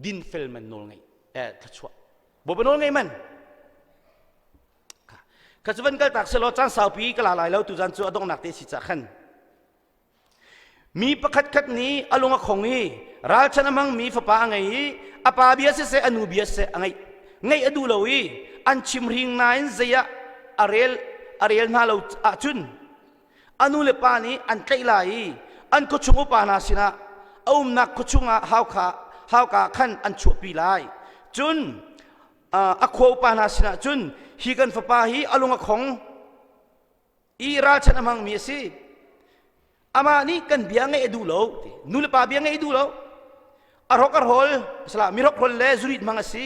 S1: Dinfel man nawl ngei eh thluachuah. Bawipa nawl ngei man. Kha cu van kal tak selaw caan saupi ka la lai lo tu zan cu a donghnak te si ca khan. Mi pakhatkhat nih a lung a khong i ralchan a hmangmi fapa a ngei i a pa bia siseh a nu bia siseh a ngeih ngeih a duh lo i an chimhring nain zei ah a rel a rel hna lo ahcun a nu le pa nih an tlaih lai i an khuachung upa hna sinah a umnak khuachung ah hauka hauka khan an chuahpi lai. Cun a khua upa hna sinah cun hi kan fapa hi a lung a khong i ralchanh a hmangmi a si. Amah nih kan bia ngaih a duh lo ti. Nu le pa bia ngaih a duh lo. A rok a rawl, sala mi rok rawl le zurit hmang a si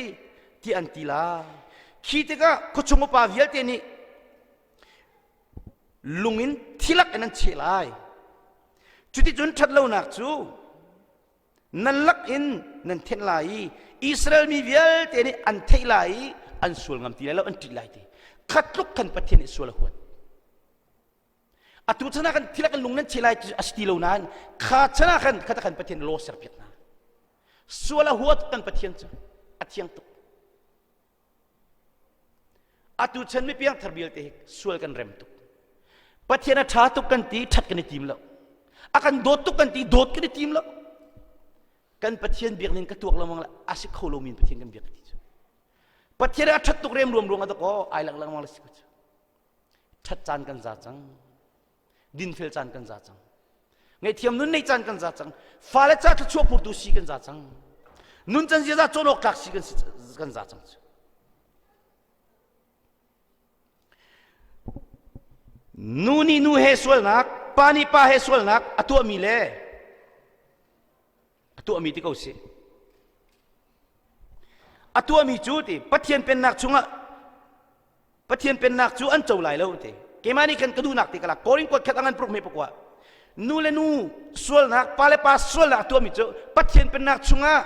S1: ti an ti lai. Khi tikah khuachung upa vialte nih lung in thilak in an cheh lai. Cuticun ṭhatlonak cu nan lak in nan thenh lai i Israel mi vialte nih an theih lai i an sual ngam ti lai lo an ṭih lai ti kha tluk khan Pathian nih sual a huat atu chan ah khan thil kan lung nan cheh lai ti a si ti lo nain kha chan ah khan kha khan Pathian law serpiak hna sual a huat kan Pathian cu a thiang tuk Atu chan mi piangthar vialte hi sual kan rem tuk. Pathian a ṭha tuk kan ti, ṭhat kan i tim lo. A kan dawt tuk kan ti, dawt kan i tim lo. Kan Pathian biak ning ka tuak lengmang le a si kho lomi in Pathian kan biak ti cu. Pathian a ṭhat tuk rem ruam ruang a dakaw ai lang lengmang le si ko cu. Ṭhat caan kan za cang. Dinfel caan kan za cang. Ngaihthiam nun nei caan kan za cang. Fale ca thluachuah phurtu si kan za cang. Nun can ziaza cawn awk tlak si kan, kan za cang cu. Nu nih nu he sualnak, pa nih pa he sualnak a tuahmi le a tuahmi ti ko si. A tuahmi cu ti Pathian pennak chungah Pathian pennak cu an co lai lo ti. Keimah nih khan ka duhnak ti ka lak. Korin kuat khat angan pruk me pakua. Nu le nu sualnak, pa le pa sualnak a tuahmi cu Pathian pennak chungah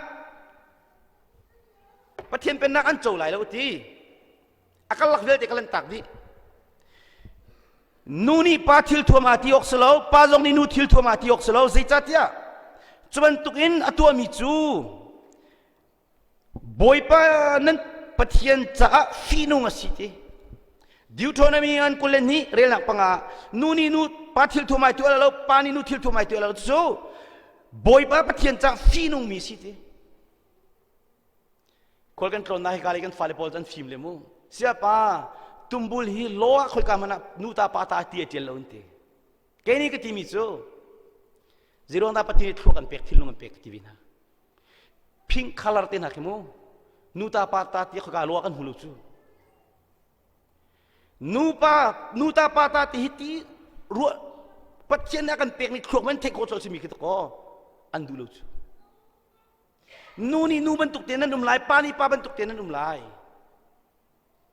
S1: Pathian pennak an co lai lo ti. A karlak vialte ka lantak dih. Nu nih pa thil thuam aa ti awk si lo, pa zong nih nu thil thuam aa ti awk si lo. Zeicahtiah cu bantukin a tuahmi cu Bawipa nan Pathian caah fihnung a si ti. Deuteronomy an 22 relnak panga nu nih nu pa thil thuam ai tuah lo, pa nih nu thil thuam ai tuah lo cu Bawipa Pathian caah fihnung mi si ti. Khual kan tlawnnak hi ka kan fale pawl an fim le mu. Siapa tumbul hi law ah khoika hmanh ah nu ta pa ta ti a tial lo an ti. Kei nih ka timi cu ziruang dah pati nih thluak an pek thinlung an pek ka ti ve hna. Pink color te hna khi mu nu ta pa ta ti khoika law ah kan hmu lo cu. Nu pa nu ta pa ta ti hi ti ruah Pathian nih a kan pekmi thluak man theih khawh colh simi khi to kaw an duh lo cu. Nu nih nu bantuk te nan um lai, pa nih pa bantuk te nan um lai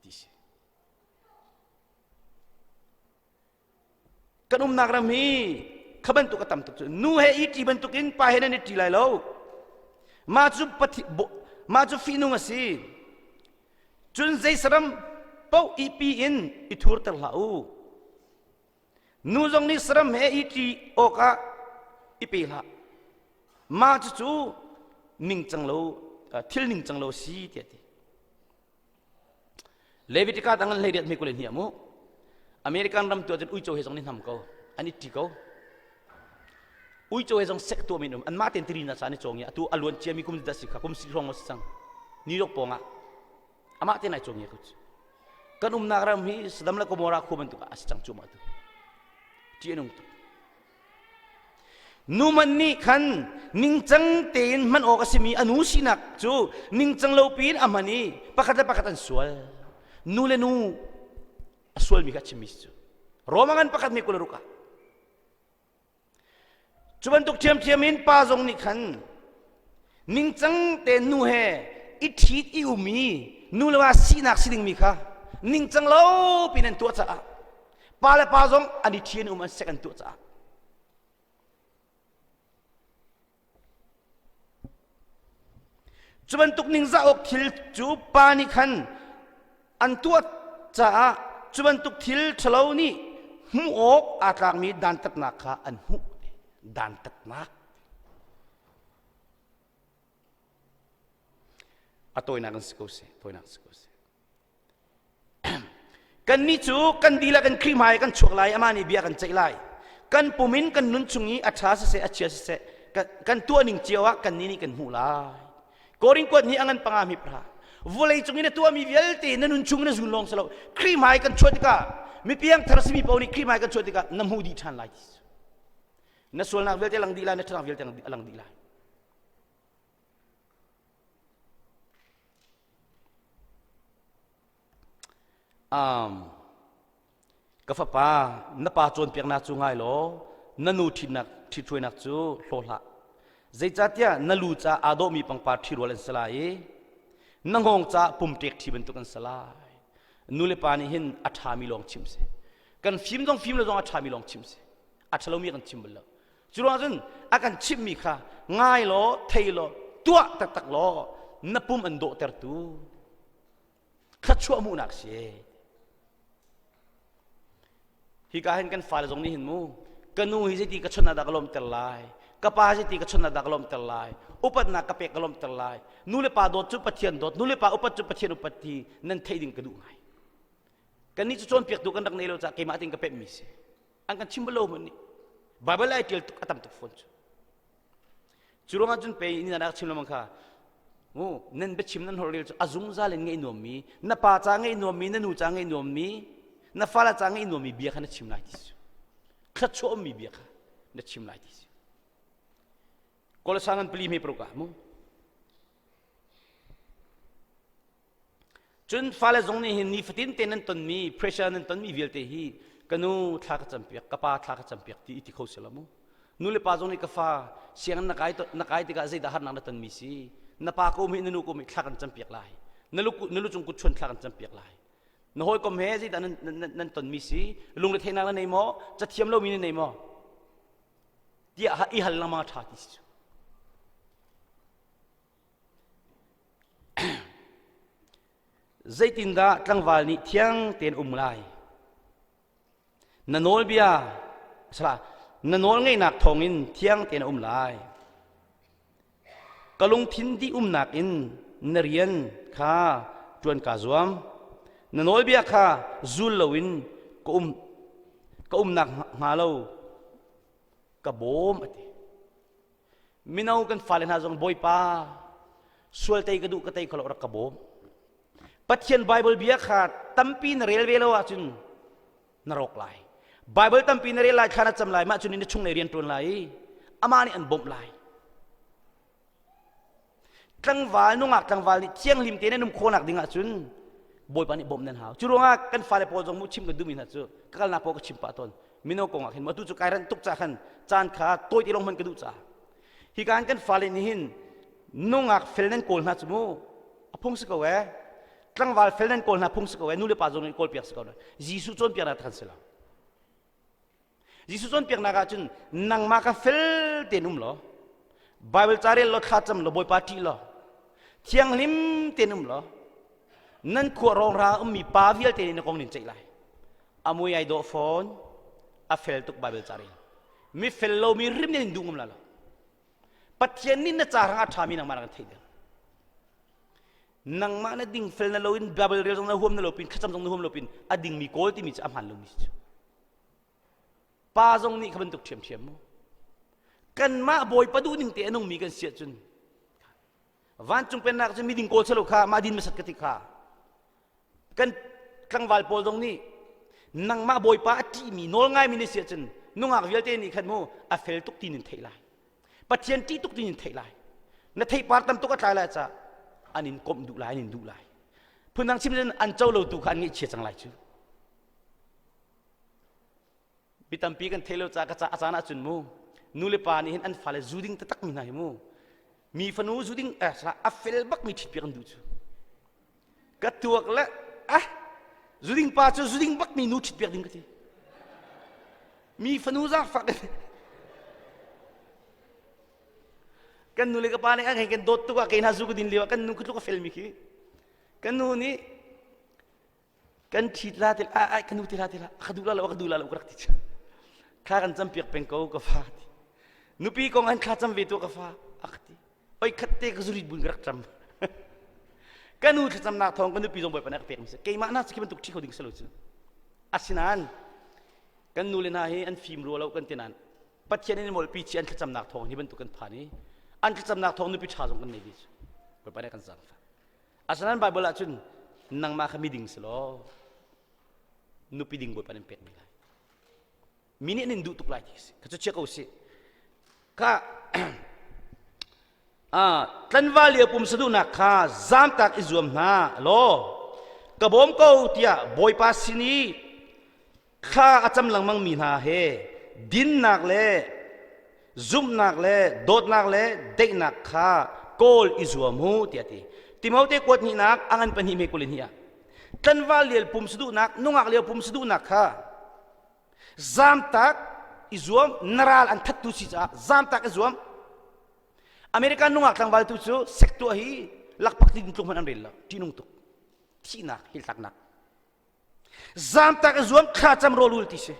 S1: ti si. Kan umnak ram hi kha bantuk a tam tuk cu. Nu he i ṭi bantuk in pa he nan i ṭi lai lo. Mah cu pathi, mah cu fihnung a si. Cun zei saram paoh ihpi in i thurter hlah u. Nu zong nih saram he i ṭi awkah i pe hlah. Mah cucu ningcang lo thil ningcang lo si tiah ti. Leviticus dang an 18 me kul hnih mu. American ram tu ahcun uico he zong ni hnam ko. An i ṭi ko. Uico he zong sek tuah min um. Anmah tein tiri na sa an i cawng i atu a luan ciami kum da si kha kum si hrawng ma si cang. New York pawng ah amah tein ai cawng i kan umnak ram hi Sodom le Gomorrah khua bantuk ah a si cang cu mah tu ṭih a nung tuk nu man nih khan ningcang tein hman awk a simi a nu sinak cu ningcang lo piin a hman i pakhat le pakhat an sual nu le nu a sualmi kha a chimmi si cu Roma ngan pakhat mi 26 ah Cu bantuk ṭhiamṭhiam in pa zong nih khan ningcang tein nu he i ṭhit i um i nu le va sinak si dingmi kha ningcang lo pin an tuah caah pa le pa zong an i ṭhi an um an sek an tuah caah Cu bantuk ningzah awk thil cu pa nih khan an tuah caah cu bantuk thil ṭhalo nih Hmuh awk aa tlakmi dantatnak kha an hmuh. Dantatnak. A tawinak in si ko seh, tawinak si ko seh. Kannih cu kan dihlak in Khrih hmai kan chuak lai, amah nih bia kan ceih lai. Kan pum in kan nun chung i a ṭha siseh, a chia siseh, kan tuah ning cio ah kannih nih kan hmuh lai. Korin kuat nih a ngan panga mi pahra. Vawlei cung in a tuahmi vialte na nun chung na zun lawng si lo. Khrih hmai kan chuah tikah mipiang thar simi paoh nih Khrih hmai kan chuah tikah na hmuh dih ṭhan lai ti. Na sualnak vialte lang dih lai, na ṭhatnak vialte a lang dih lai. Um, ka fapa, na pa cawnpiaknak cu ngai law na nu ṭhitnak ṭhithruainak cu hlaw hlah. Zeicahtiah na lu ca aa dawhmi pangpar ṭhirual an si lai i na hngawng ca pumṭek ṭhi bantuk an si lai. Nu le pa nih hin a ṭhami lawng chim si. Kan fim zong fim lo zong a ṭhami lawng chim si. A ṭhalomi kan chim bal lo. Cu ruang cun a kan chimhmi kha ngai law thei law tuah taktak law na pum an dawhtertu thluachuah hmuhnak si. Hika hin kan fale zong nih hin mu ka nu hi zeiti ka chawnh ah dah ka lawmter lai ka pa zeiti ka chawnh ah dah ka lawmter lai upatnak ka pek ka lawmter lai nu le pa dawt cu Pathian dawt nu le pa upat cu Pathian upat ti nan theih ding ka duh ngai kannih cu cawnpiaktu kan rak nei lo caah keimah tin ka pemhmi si an kan chim bal lo hmanh nih Bible ai ṭial tuk a tam tuk fawn cu cu ruangah cun pei ni nak chim lengmang kha mu nan biachim nan holh rel cu a zungzal in ngaih nuammi na pa ca ngaih nuammi na nu ca ngaih nuammi na fala ca ngaih nuammi bia kha na chim lai ti su thluachuah ummi bia kha na chim lai ti su Kolosa ngan pali hme paruk ah mu Cun fale zong nih hin nifatin te nan tonmi pressure nan tonmi vialte hi ka nu thla ka campiak ka pa thla ka campiak ti i ti kho si lo mu nu le pa zong nih ka fa sianginn na kai na kai tikah zeidah harnak na tonmi si na pa ko mi na nu ko mi thla kan campiak lai na lu na lu cung kut chuan thla kan campiak lai na hawikom he zeidah nan nan nan tonmi si lungretheihnak na nei maw cathiam lomi na nei maw tiah i hal lengmang a ṭha ti si cu Zeitindah tlangval nih thiang tein um lai? Na nawlbia salah na nawl ngeihnak thawngin thiang tein a um lai. Ka lungthin dih umnak in na rian kha ṭuan kaa zuam. Na nawlbia kha zul loin ka um ka umnak hnga lo ka bawm a ti. Mino kan fale hna zong Bawipa sual tei ka duh ka tei kho lo rak ka bawm. Pathian Bible bia kha tampi na rel ve lo ahcun na rawk lai. Bible tampi na rel lai thla na cam lai mah cun na chung lei rian ṭuan lai i amah nih an bawmh lai. Tlangval nungak tlangval nih thianghlim tein an um khawhnak ding ahcun Bawipa nih bawmh nan hau. Cu ruangah kan fale pawl zong mu chim kan duhmi hna cu ka kalnak pawl ka chim pah tawn. Mino kong ah khin atu cu kai ranh tuk ca khan caan kha tawi ti lawng hman ka duh ca. Hi kan kan fale nih hin nungak fel nan kawl hna cu mu a phung si ko ee. Tlangval fel nan kawl hna phung si ko ee. Nu le pa zong nih kawl piak si ko. Jesuh cawnpiaknak khan si lo. Jesuh cawnpiaknak ah cun nangmah kha fel tein um law Bible ca rel law thlacam law Bawipa ṭih law thianghlim tein um law nan khua rawngra ummi pa vialte nih na kong nin ceih lai a mui ai dawh fawn a fel tuk Bible ca rel mi fel lomi rim nin duh ngam la lo Pathian nih na ca hrang a ṭhami nangmah na kan theih ding nangmah na ding fel na loin Bible rel zong na huam na lo pin thlacam zong na huam lo pin a dingmi kawl timi cu a hmaan lomi cu Pa zong nih kha bantuk ṭhiamṭhiam mu. Kanmah Bawipa duh ning te a nungmi kan si ahcun vancung pennak cu miding kawl selo kha mah din masat ka ti kha kan tlangval pawl zong nih nangmah Bawipa a ṭihmi nawl ngaimi na si ahcun nungak vialte nih khan mu a fel tuk ti nin theih lai Pathian ṭih tuk ti nin theih lai na theipar tam tuk a tlai lai ca an in komh duh lai an in duh lai phundang chim cun an co lo tu kha an ngaihchia cang lai cu Mi tampi kan theih lo ca ka ca a caan ahcun mu nu le pa nih hin an fale zu ding taktak mi hna hi mu mi fanu zu ding eh, a fel bak mi ṭhit piak an duh cu ka tuak le ah zu ding pa cu zu ding bak mi nu ṭhit piak ding ka ti mi fanu zaangfak kan nu le ka pa nih an hei kan dawt tuk ah kei hna zu ka din lio ah kan nu khi tluk a fel mi khi kan nu nih. Kan ṭhit la ti ai ai ka nu ti la ti la ka duh la lo ka duh la lo ka rak ti cu. Thla kan cam piak peng ko ka fa ti. Nupi kong an thla cam ve tu ka fa a ka ti. Oi khat te ka zurit buin ka rak cam. Ka nu thlacamnak thawng ka nupi zong Bawipa nih a ka pek mi si. Keimah na khi bantuk ṭhi kho ding si lo cu. Asinain kan nu le hna hi an fim rua lo kan ti nain Pathian in molpi chi an thlacamnak thawng hi bantuk kan phan i an thlacamnak thawng nupi ṭha zong kan nei ve cu. Bawipa nih kan zaangfah. Asinain Baibal ah cun nangmah kha miding si law nupi ding Bawipa nih an pek mi lai. Mi nih an in duh tuk lai ti si. Kha cu chia ko sih. Ka tlanval lio pumsa duhnak kha zamtak i zuam hna law ka bawm ko tiah Bawipa sin i thla a cam lengmang mi hna he dinnak le zumhnak le dawtnak le daihnak kha kawl i zuam u tiah a ti. Timote kuat hnihnak a ngan pahnih me 22 ah tlanval lio pumsa duhnak nungak lio pumsa duhnak kha zamtak i zuam na ral an thattu si caah zamtak i zuam American nungak tlangval tu cu sek tuah hi lakphak ti tluk hmanh an rel lo ṭihnung tuk thihnak hiltlaknak zamtak i zuam thlacam rawlul ti si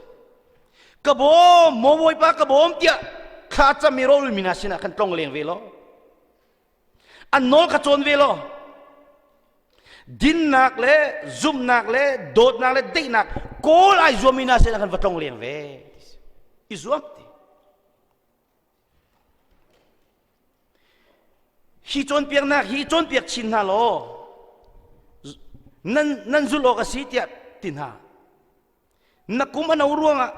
S1: ka bawm maw bawipa ka bawm tiah thlacam i rawlul mi hna sinah khan tlong leng ve law an nawl kha cawn ve law dinnak le zumhnak le dawtnak le daihnak kawl ai zuammi hna sinah khan va tlong leng ve i zuam ti Hi cawnpiaknak hi cawnpiak chin hna law nan, nan zulh awk a si tiah ti hna. Na kum a no ruangah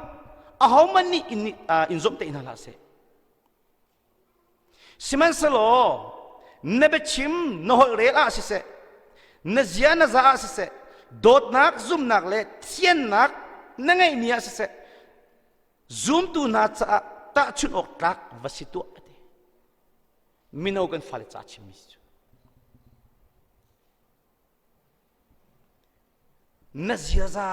S1: ahohmanh nih in, uh, in zomhtaih hna hlah seh. Sihmanhsehlaw na biachim na holh rel ah siseh, na zia na za ah siseh, dawtnak, zumnak le thiannak na ngeihmi ah siseh, Zumtu hna caah tahchunh awk tlak va si tuah a ti. Mino kan fale ca chimmi cu. Na ziaza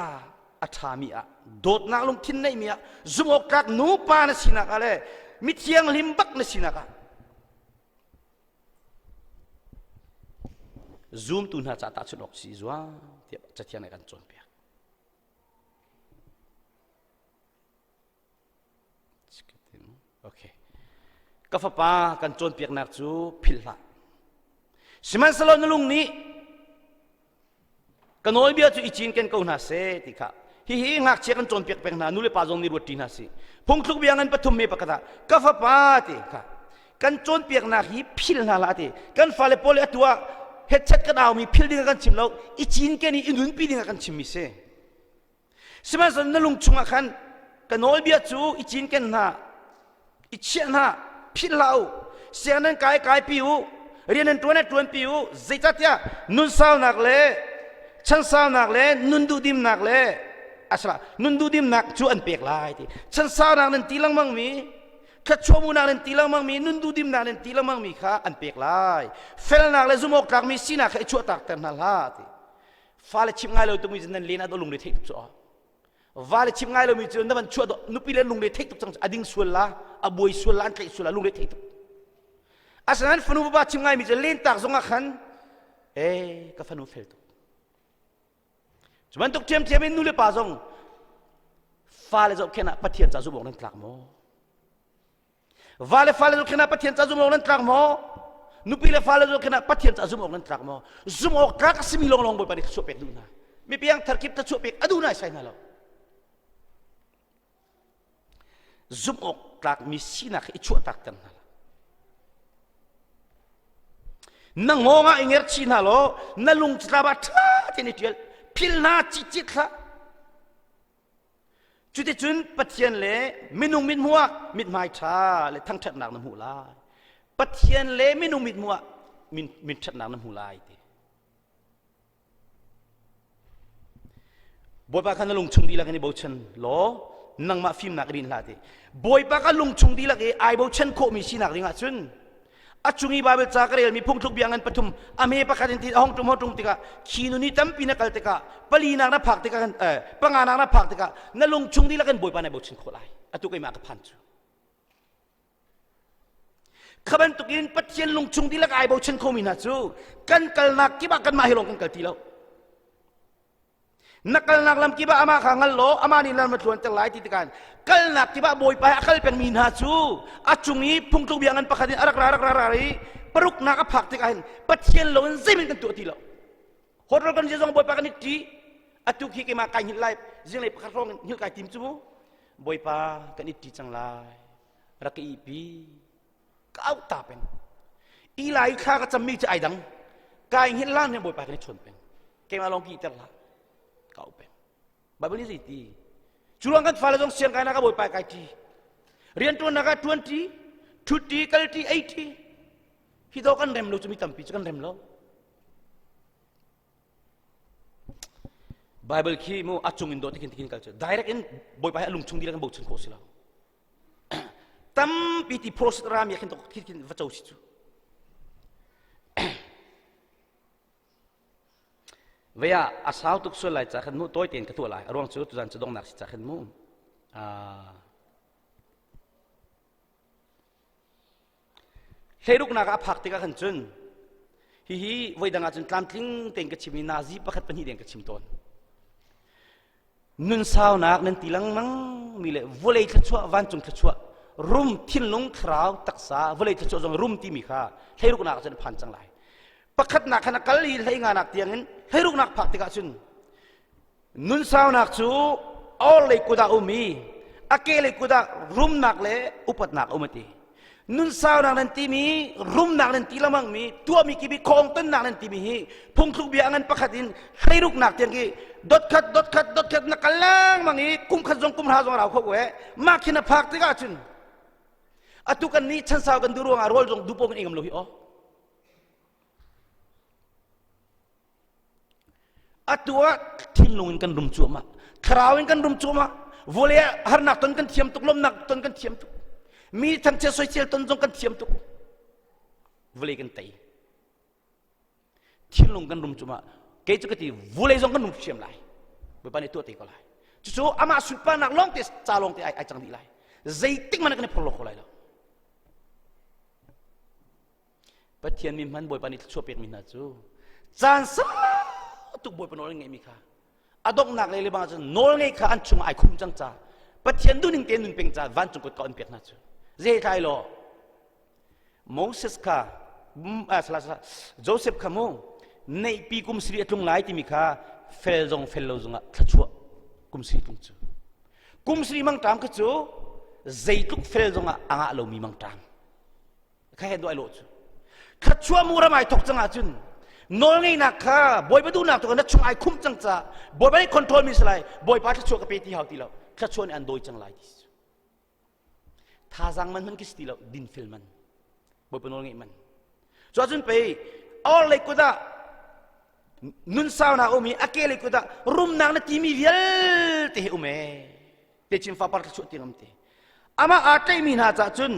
S1: a ṭhami ah dawtnak lungthin neihmi ah zumh awk tlak nupa na sinak ah le mithianghlim bak na sinak ah zumtu hna caah tahchunh awk si zuam tiah cathiang nih kan cawnpiak. Okay. Ka fapa kan cawnpiaknak cu philh hlah. Sihmanhsehlaw na lung nih ka nawlbia cu i cinken ko hna seh ti kha hihi ngakchia kan cawnpiak peng hna nu le pa zong nih ruat ṭi hna sih phungthluk bia ngan pathum me pakhat ah ka fapa ti kha kan cawnpiaknak hi phil hna hlah ti kan fale pawl atu ah hetchet kan aumi phil ding ah kan chim lo i cinken i i nunpi ding ah kan chimmi si Sihmanhsehlaw na lung chungah khan ka nawlbia cu i cinken hna, i chiah hna, philh hlah u. Siang nan kai kaipi u, rian nan ṭuan ṭuanpi u. Zeicahtiah nunsaunak le chansaunak le nun duhdimnak le asala nun duhdimnak cu an pek lai ti. Chansaunak nan ti lengmang mi, thluachuahmuhnak nan ti lengmang mi, nun duhdimnak nan ti lengmang mi kha an pek lai. Felnak le zumhawk tlakmi sinak kha i chuahtak ter hna hlah ti. Fale chimh ngai lo tukmi cu nan len ah dawh lungre theih tuk cu vale chimh ngai lomi cu na van chuah dawh nupi le lungre theih tuk cang a ding sual la a buai sual la an tlaih sual la lungre theih tuk asinain fanu baba chim ngaimi cu lentak zong ah khan eh ka fanu fel tuk cu bantuk ṭhiamṭhiam in nu le pa zong fale zohkhenh ah Pathian ca zumh awk nan tlak maw Va le fale zohkhenh ah Pathian ca zumh awk nan tlak maw? Nupi le fale zohkhenh ah Pathian ca zumh awk nan tlak maw? Zumh awk tlak a simi lawnglawng Bawipa nih thluachuah pek duh hna. Mi piangthar kip thluachuah pek a duh naisai hna lo. Zumh awk tlakmi sinak hi i chuahtak ter hna. Na ngawng ah i ngerchi hna law na lung catlap ah ṭha tein i ṭial. Phil hna cicit hlah. Cuticun Pathian le minung mithmuh ah mithmai ṭha le thangṭhatnak na hmuh lai. Pathian le minung mithmuh ah min ṭhatnak na hmu lai ti. Bawipa kha na lungchung dihlak in i bochan law nangmah fimnak i din hlah ti. Bawipa kha lungchung dihlak i ai bochan khawhmi sinak ding ahcun a cung i Baibal ca ka relmi phungthluk bia ngan pathum a hme pakhat in ti a hong tum hong tum tikah khi nu ni tampi na kal tikah palinak na phak tikah eh, panganak na phak tikah na lung chung dihlak in Bawipa na bochan khawh lai atu keimah ka phan cu kha bantukin Pathian lung chung dihlak ai bochan khomi hna cu kan kalnak kip ah kanmah hi lawng kan kal ti lo. Na kalnak lam kip ah amah kha ngal law amah nih lam a tluanter lai ti tikah kalnak kip ah Bawipa he a kal pengmi hna cu a cung i phungtluk bia ngan pakhat in a rak ra rak ra ra i paruknak a phak tikah hin Pathian lo in zeihmanh kan tuah ti lo. Hotel kan zong Bawipa kan i ṭi. Atu khi keimah kai hngilh lai zinglei pakhat hrawng in hngilh kai tim cu mu. Bawipa kan i ṭi cang lai. Rak ka ihpi. Ka auh ta peng. Ilai thla ka cammi cu ai dang. Kai hngilh lan hin Bawipa kan i chawn peng. Keimah lawng ki ter hlah. Ka auh peng. Bible nih zeiti? Cu ruang kan fale zong siang kainak ah Bawipa kai ṭi. Rianṭuannak ah ṭuan ṭi, ṭhut ṭi, kal ṭi, ei ṭi. Hi do kan rem lo cu mi tampi cu kan rem lo. Bible khi mu a cung in dawh tikin tikin kal cu direct in Bawipa hi a lung chung dihlak in bochan khawh si lo. Tampi ti process rami ah khin khin va co si cu. Vei ah a sau tuk sual lai ca khan mu tawi tein ka tuah lai. A ruang cu tuzan cu donghnak si ca khan mu. Hleiruknak ah a phak tikah khan cun hihi voidang ah cun tlamtling tein ka chim i nazi pakhat pahnih deng ka chim tawn. Nun saunak nan ti lengmang mi le vawlei thluachuah vancung thluachuah rum thinlung thlarau taksa vawlei thluachuah zong rum timi kha hleiruknak ah cun a phan cang lai. Pakhatnak khan a kal i hleinganak tiangin hleiruknak phak tikah cun Nunsaunak cu orhlei kut ah um i a kehlei kut ah rumnak le upatnak a um a ti. Nunsaunak nan timi, rumnak nan ti lengmangmi, tuahmi kip i khawng tonnak nan timi hi phungthluk bia a ngan pakhat in hleiruknak tiang khi dot khat dot khat dot khat na kal lengmang i kum khat zong kum hra zong a rau kho ko eh. Mah khin a phak tikah cun atu kan nih chansau kan duh ruangah rawl zong duh paoh kan ei ngam lo hi aw. Atu ah thinlung in kan rum cuahmah, thlarau in kan rum cuahmah, vawlei ah harnak ton kan thiam tuk, lawmhnak ton kan thiam tuk, mi thangchiat soisel ton zong kan thiam tuk. Vawlei kan tei. Thinlung kan rum cuahmah. Kei cu ka ti, vawlei zong kan rum thiam lai. Bawipa nih tuah te ko lai. Cucu amah sunparnak lawng te ca lawng te ai, ai cang dih lai. Zeitik hmanh kan i phorhlaw kho lai lo. Pathian mi hman Bawipa nih thluachuah pekmi hna cu caan sau tuk Bawipa nawl an ngeihmi kha a donghnak lei le bang cun nawl ngei kha an chungah ai khum cang ca Pathian duhning tein nun peng ca vancung kut ka on pek hna cu zei tlai law Moses kha Joseph kha mu neihpi kum siri a tlung lai timi kha fel zong fel lo zongah thluachuah kum siri tlung cu kum siri mangṭam kha cu zeitluk fel zongah a ngah lomi mangṭam kha hen duai lo cu thluachuah mu ram ai thok cang ahcun nawlngeihnak kha bawipa duhnak tu na chung ai khumh cang ca bawipa nih control mi si lai bawipa thluachuah ka pe ti hau ti lo thluachuah nih an dawi cang lai ti thazaang man hman khi si ti lo dinfel man bawipa nawl ngeih man cu ahcun pei or lei kut ah nun saunak um i a ke lei kut ah rumnak na timi vialte hi um ee techin fapar thluachuah ti ngam te amah aa tlaihmi hna cah cun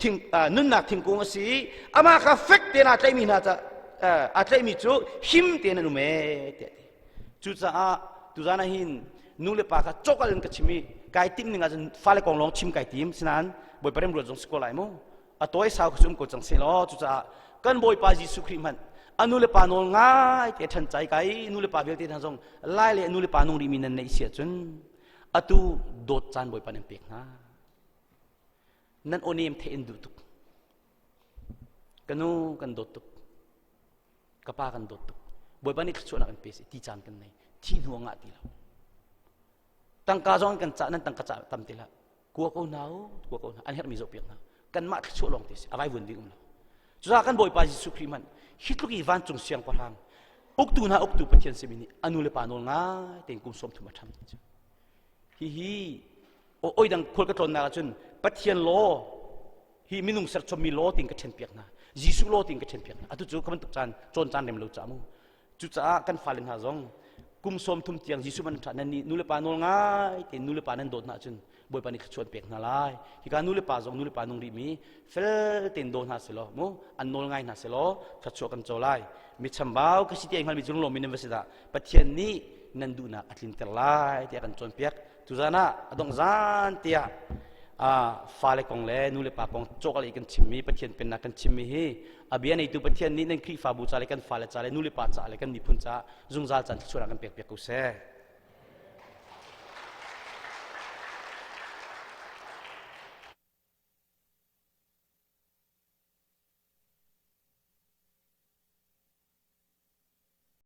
S1: thing nunnak thingkung a si i amah kha fek tein aa tlaihmi hna cah aa tlaihmi cu him tein an um ee tiah ti cucaah tuzan ah hin nu le pa kha cawkal in ka chim i kai timh ning ahcun fale kong lawng chim kai tim sinain bawipa remruat zong si ko lai mu a tawi sau kha cu um ko cang seh law cucaah kan bawipa Jesuh Khrih hmanh a nu le pa nawl ngai te ṭhan cai kai nu le pa vialte hna zong lai le nu le pa nung rihmi nan neih si ahcun Atu dawt caan Bawipa nan pek hna. Nan aw-nem theih in duh tuk. Ka nu kan dawt tuk. Ka pa kan dawt tuk. Bawipa nih thluachuahnak in pe seh ti caan kan nei. Thi hnu ah ngah ti lo. Tangka zong kan cah nan tangka cah tam ti hlah. Kua ko hna u, kua ko hna. An herhmi zoh piak hna. Kanmah thluachuah lawng te si. A vai vun ding um lo. Cucaah kan Bawipa Jesuh Khrih hmanh hi tluk i vancung siangpahrang uktu hna uktu Pathian simi nih a nu le pa nawl ngai tein kum 30 a ṭham. Hihi oi dang khual ka tlawnnak ahcun Pathian law hi minung serchommi law tiin ka ṭhenpiak hna. Jesuh law tiin ka ṭhenpiak hna. Atu cu ka bantuk caan cawn caan rem lo ca mu. Cucaah kan fale hna zong kum 30 tiang Jesuh man ṭha nan nih nu le pa nawl ngai tein nu le pa nan dawt hna ahcun Bawipa nih thluachuah an pek hna lai. Hika nu le pa zong nu le pa nung rihmi fel tein daw hna selaw mu an nawl ngai hna selaw thluachuah kan co lai. Mi chambau ka si ti ai hngalmi cu lunglawmmi nan va si dah. Pathian nih nan duhnak a tlinter lai tiah kan cawnpiak. Tuzan ah a dongh zan tiah fale kong le nu le pa kong cawk i kan chimmi Pathian pennak kan chimmi hi a bia neitu Pathian nih nan Khrihfabu ca le kan fale ca le nu le pa ca le kan miphun ca zungzal caan thluachuahnak kan pek piak ko seh.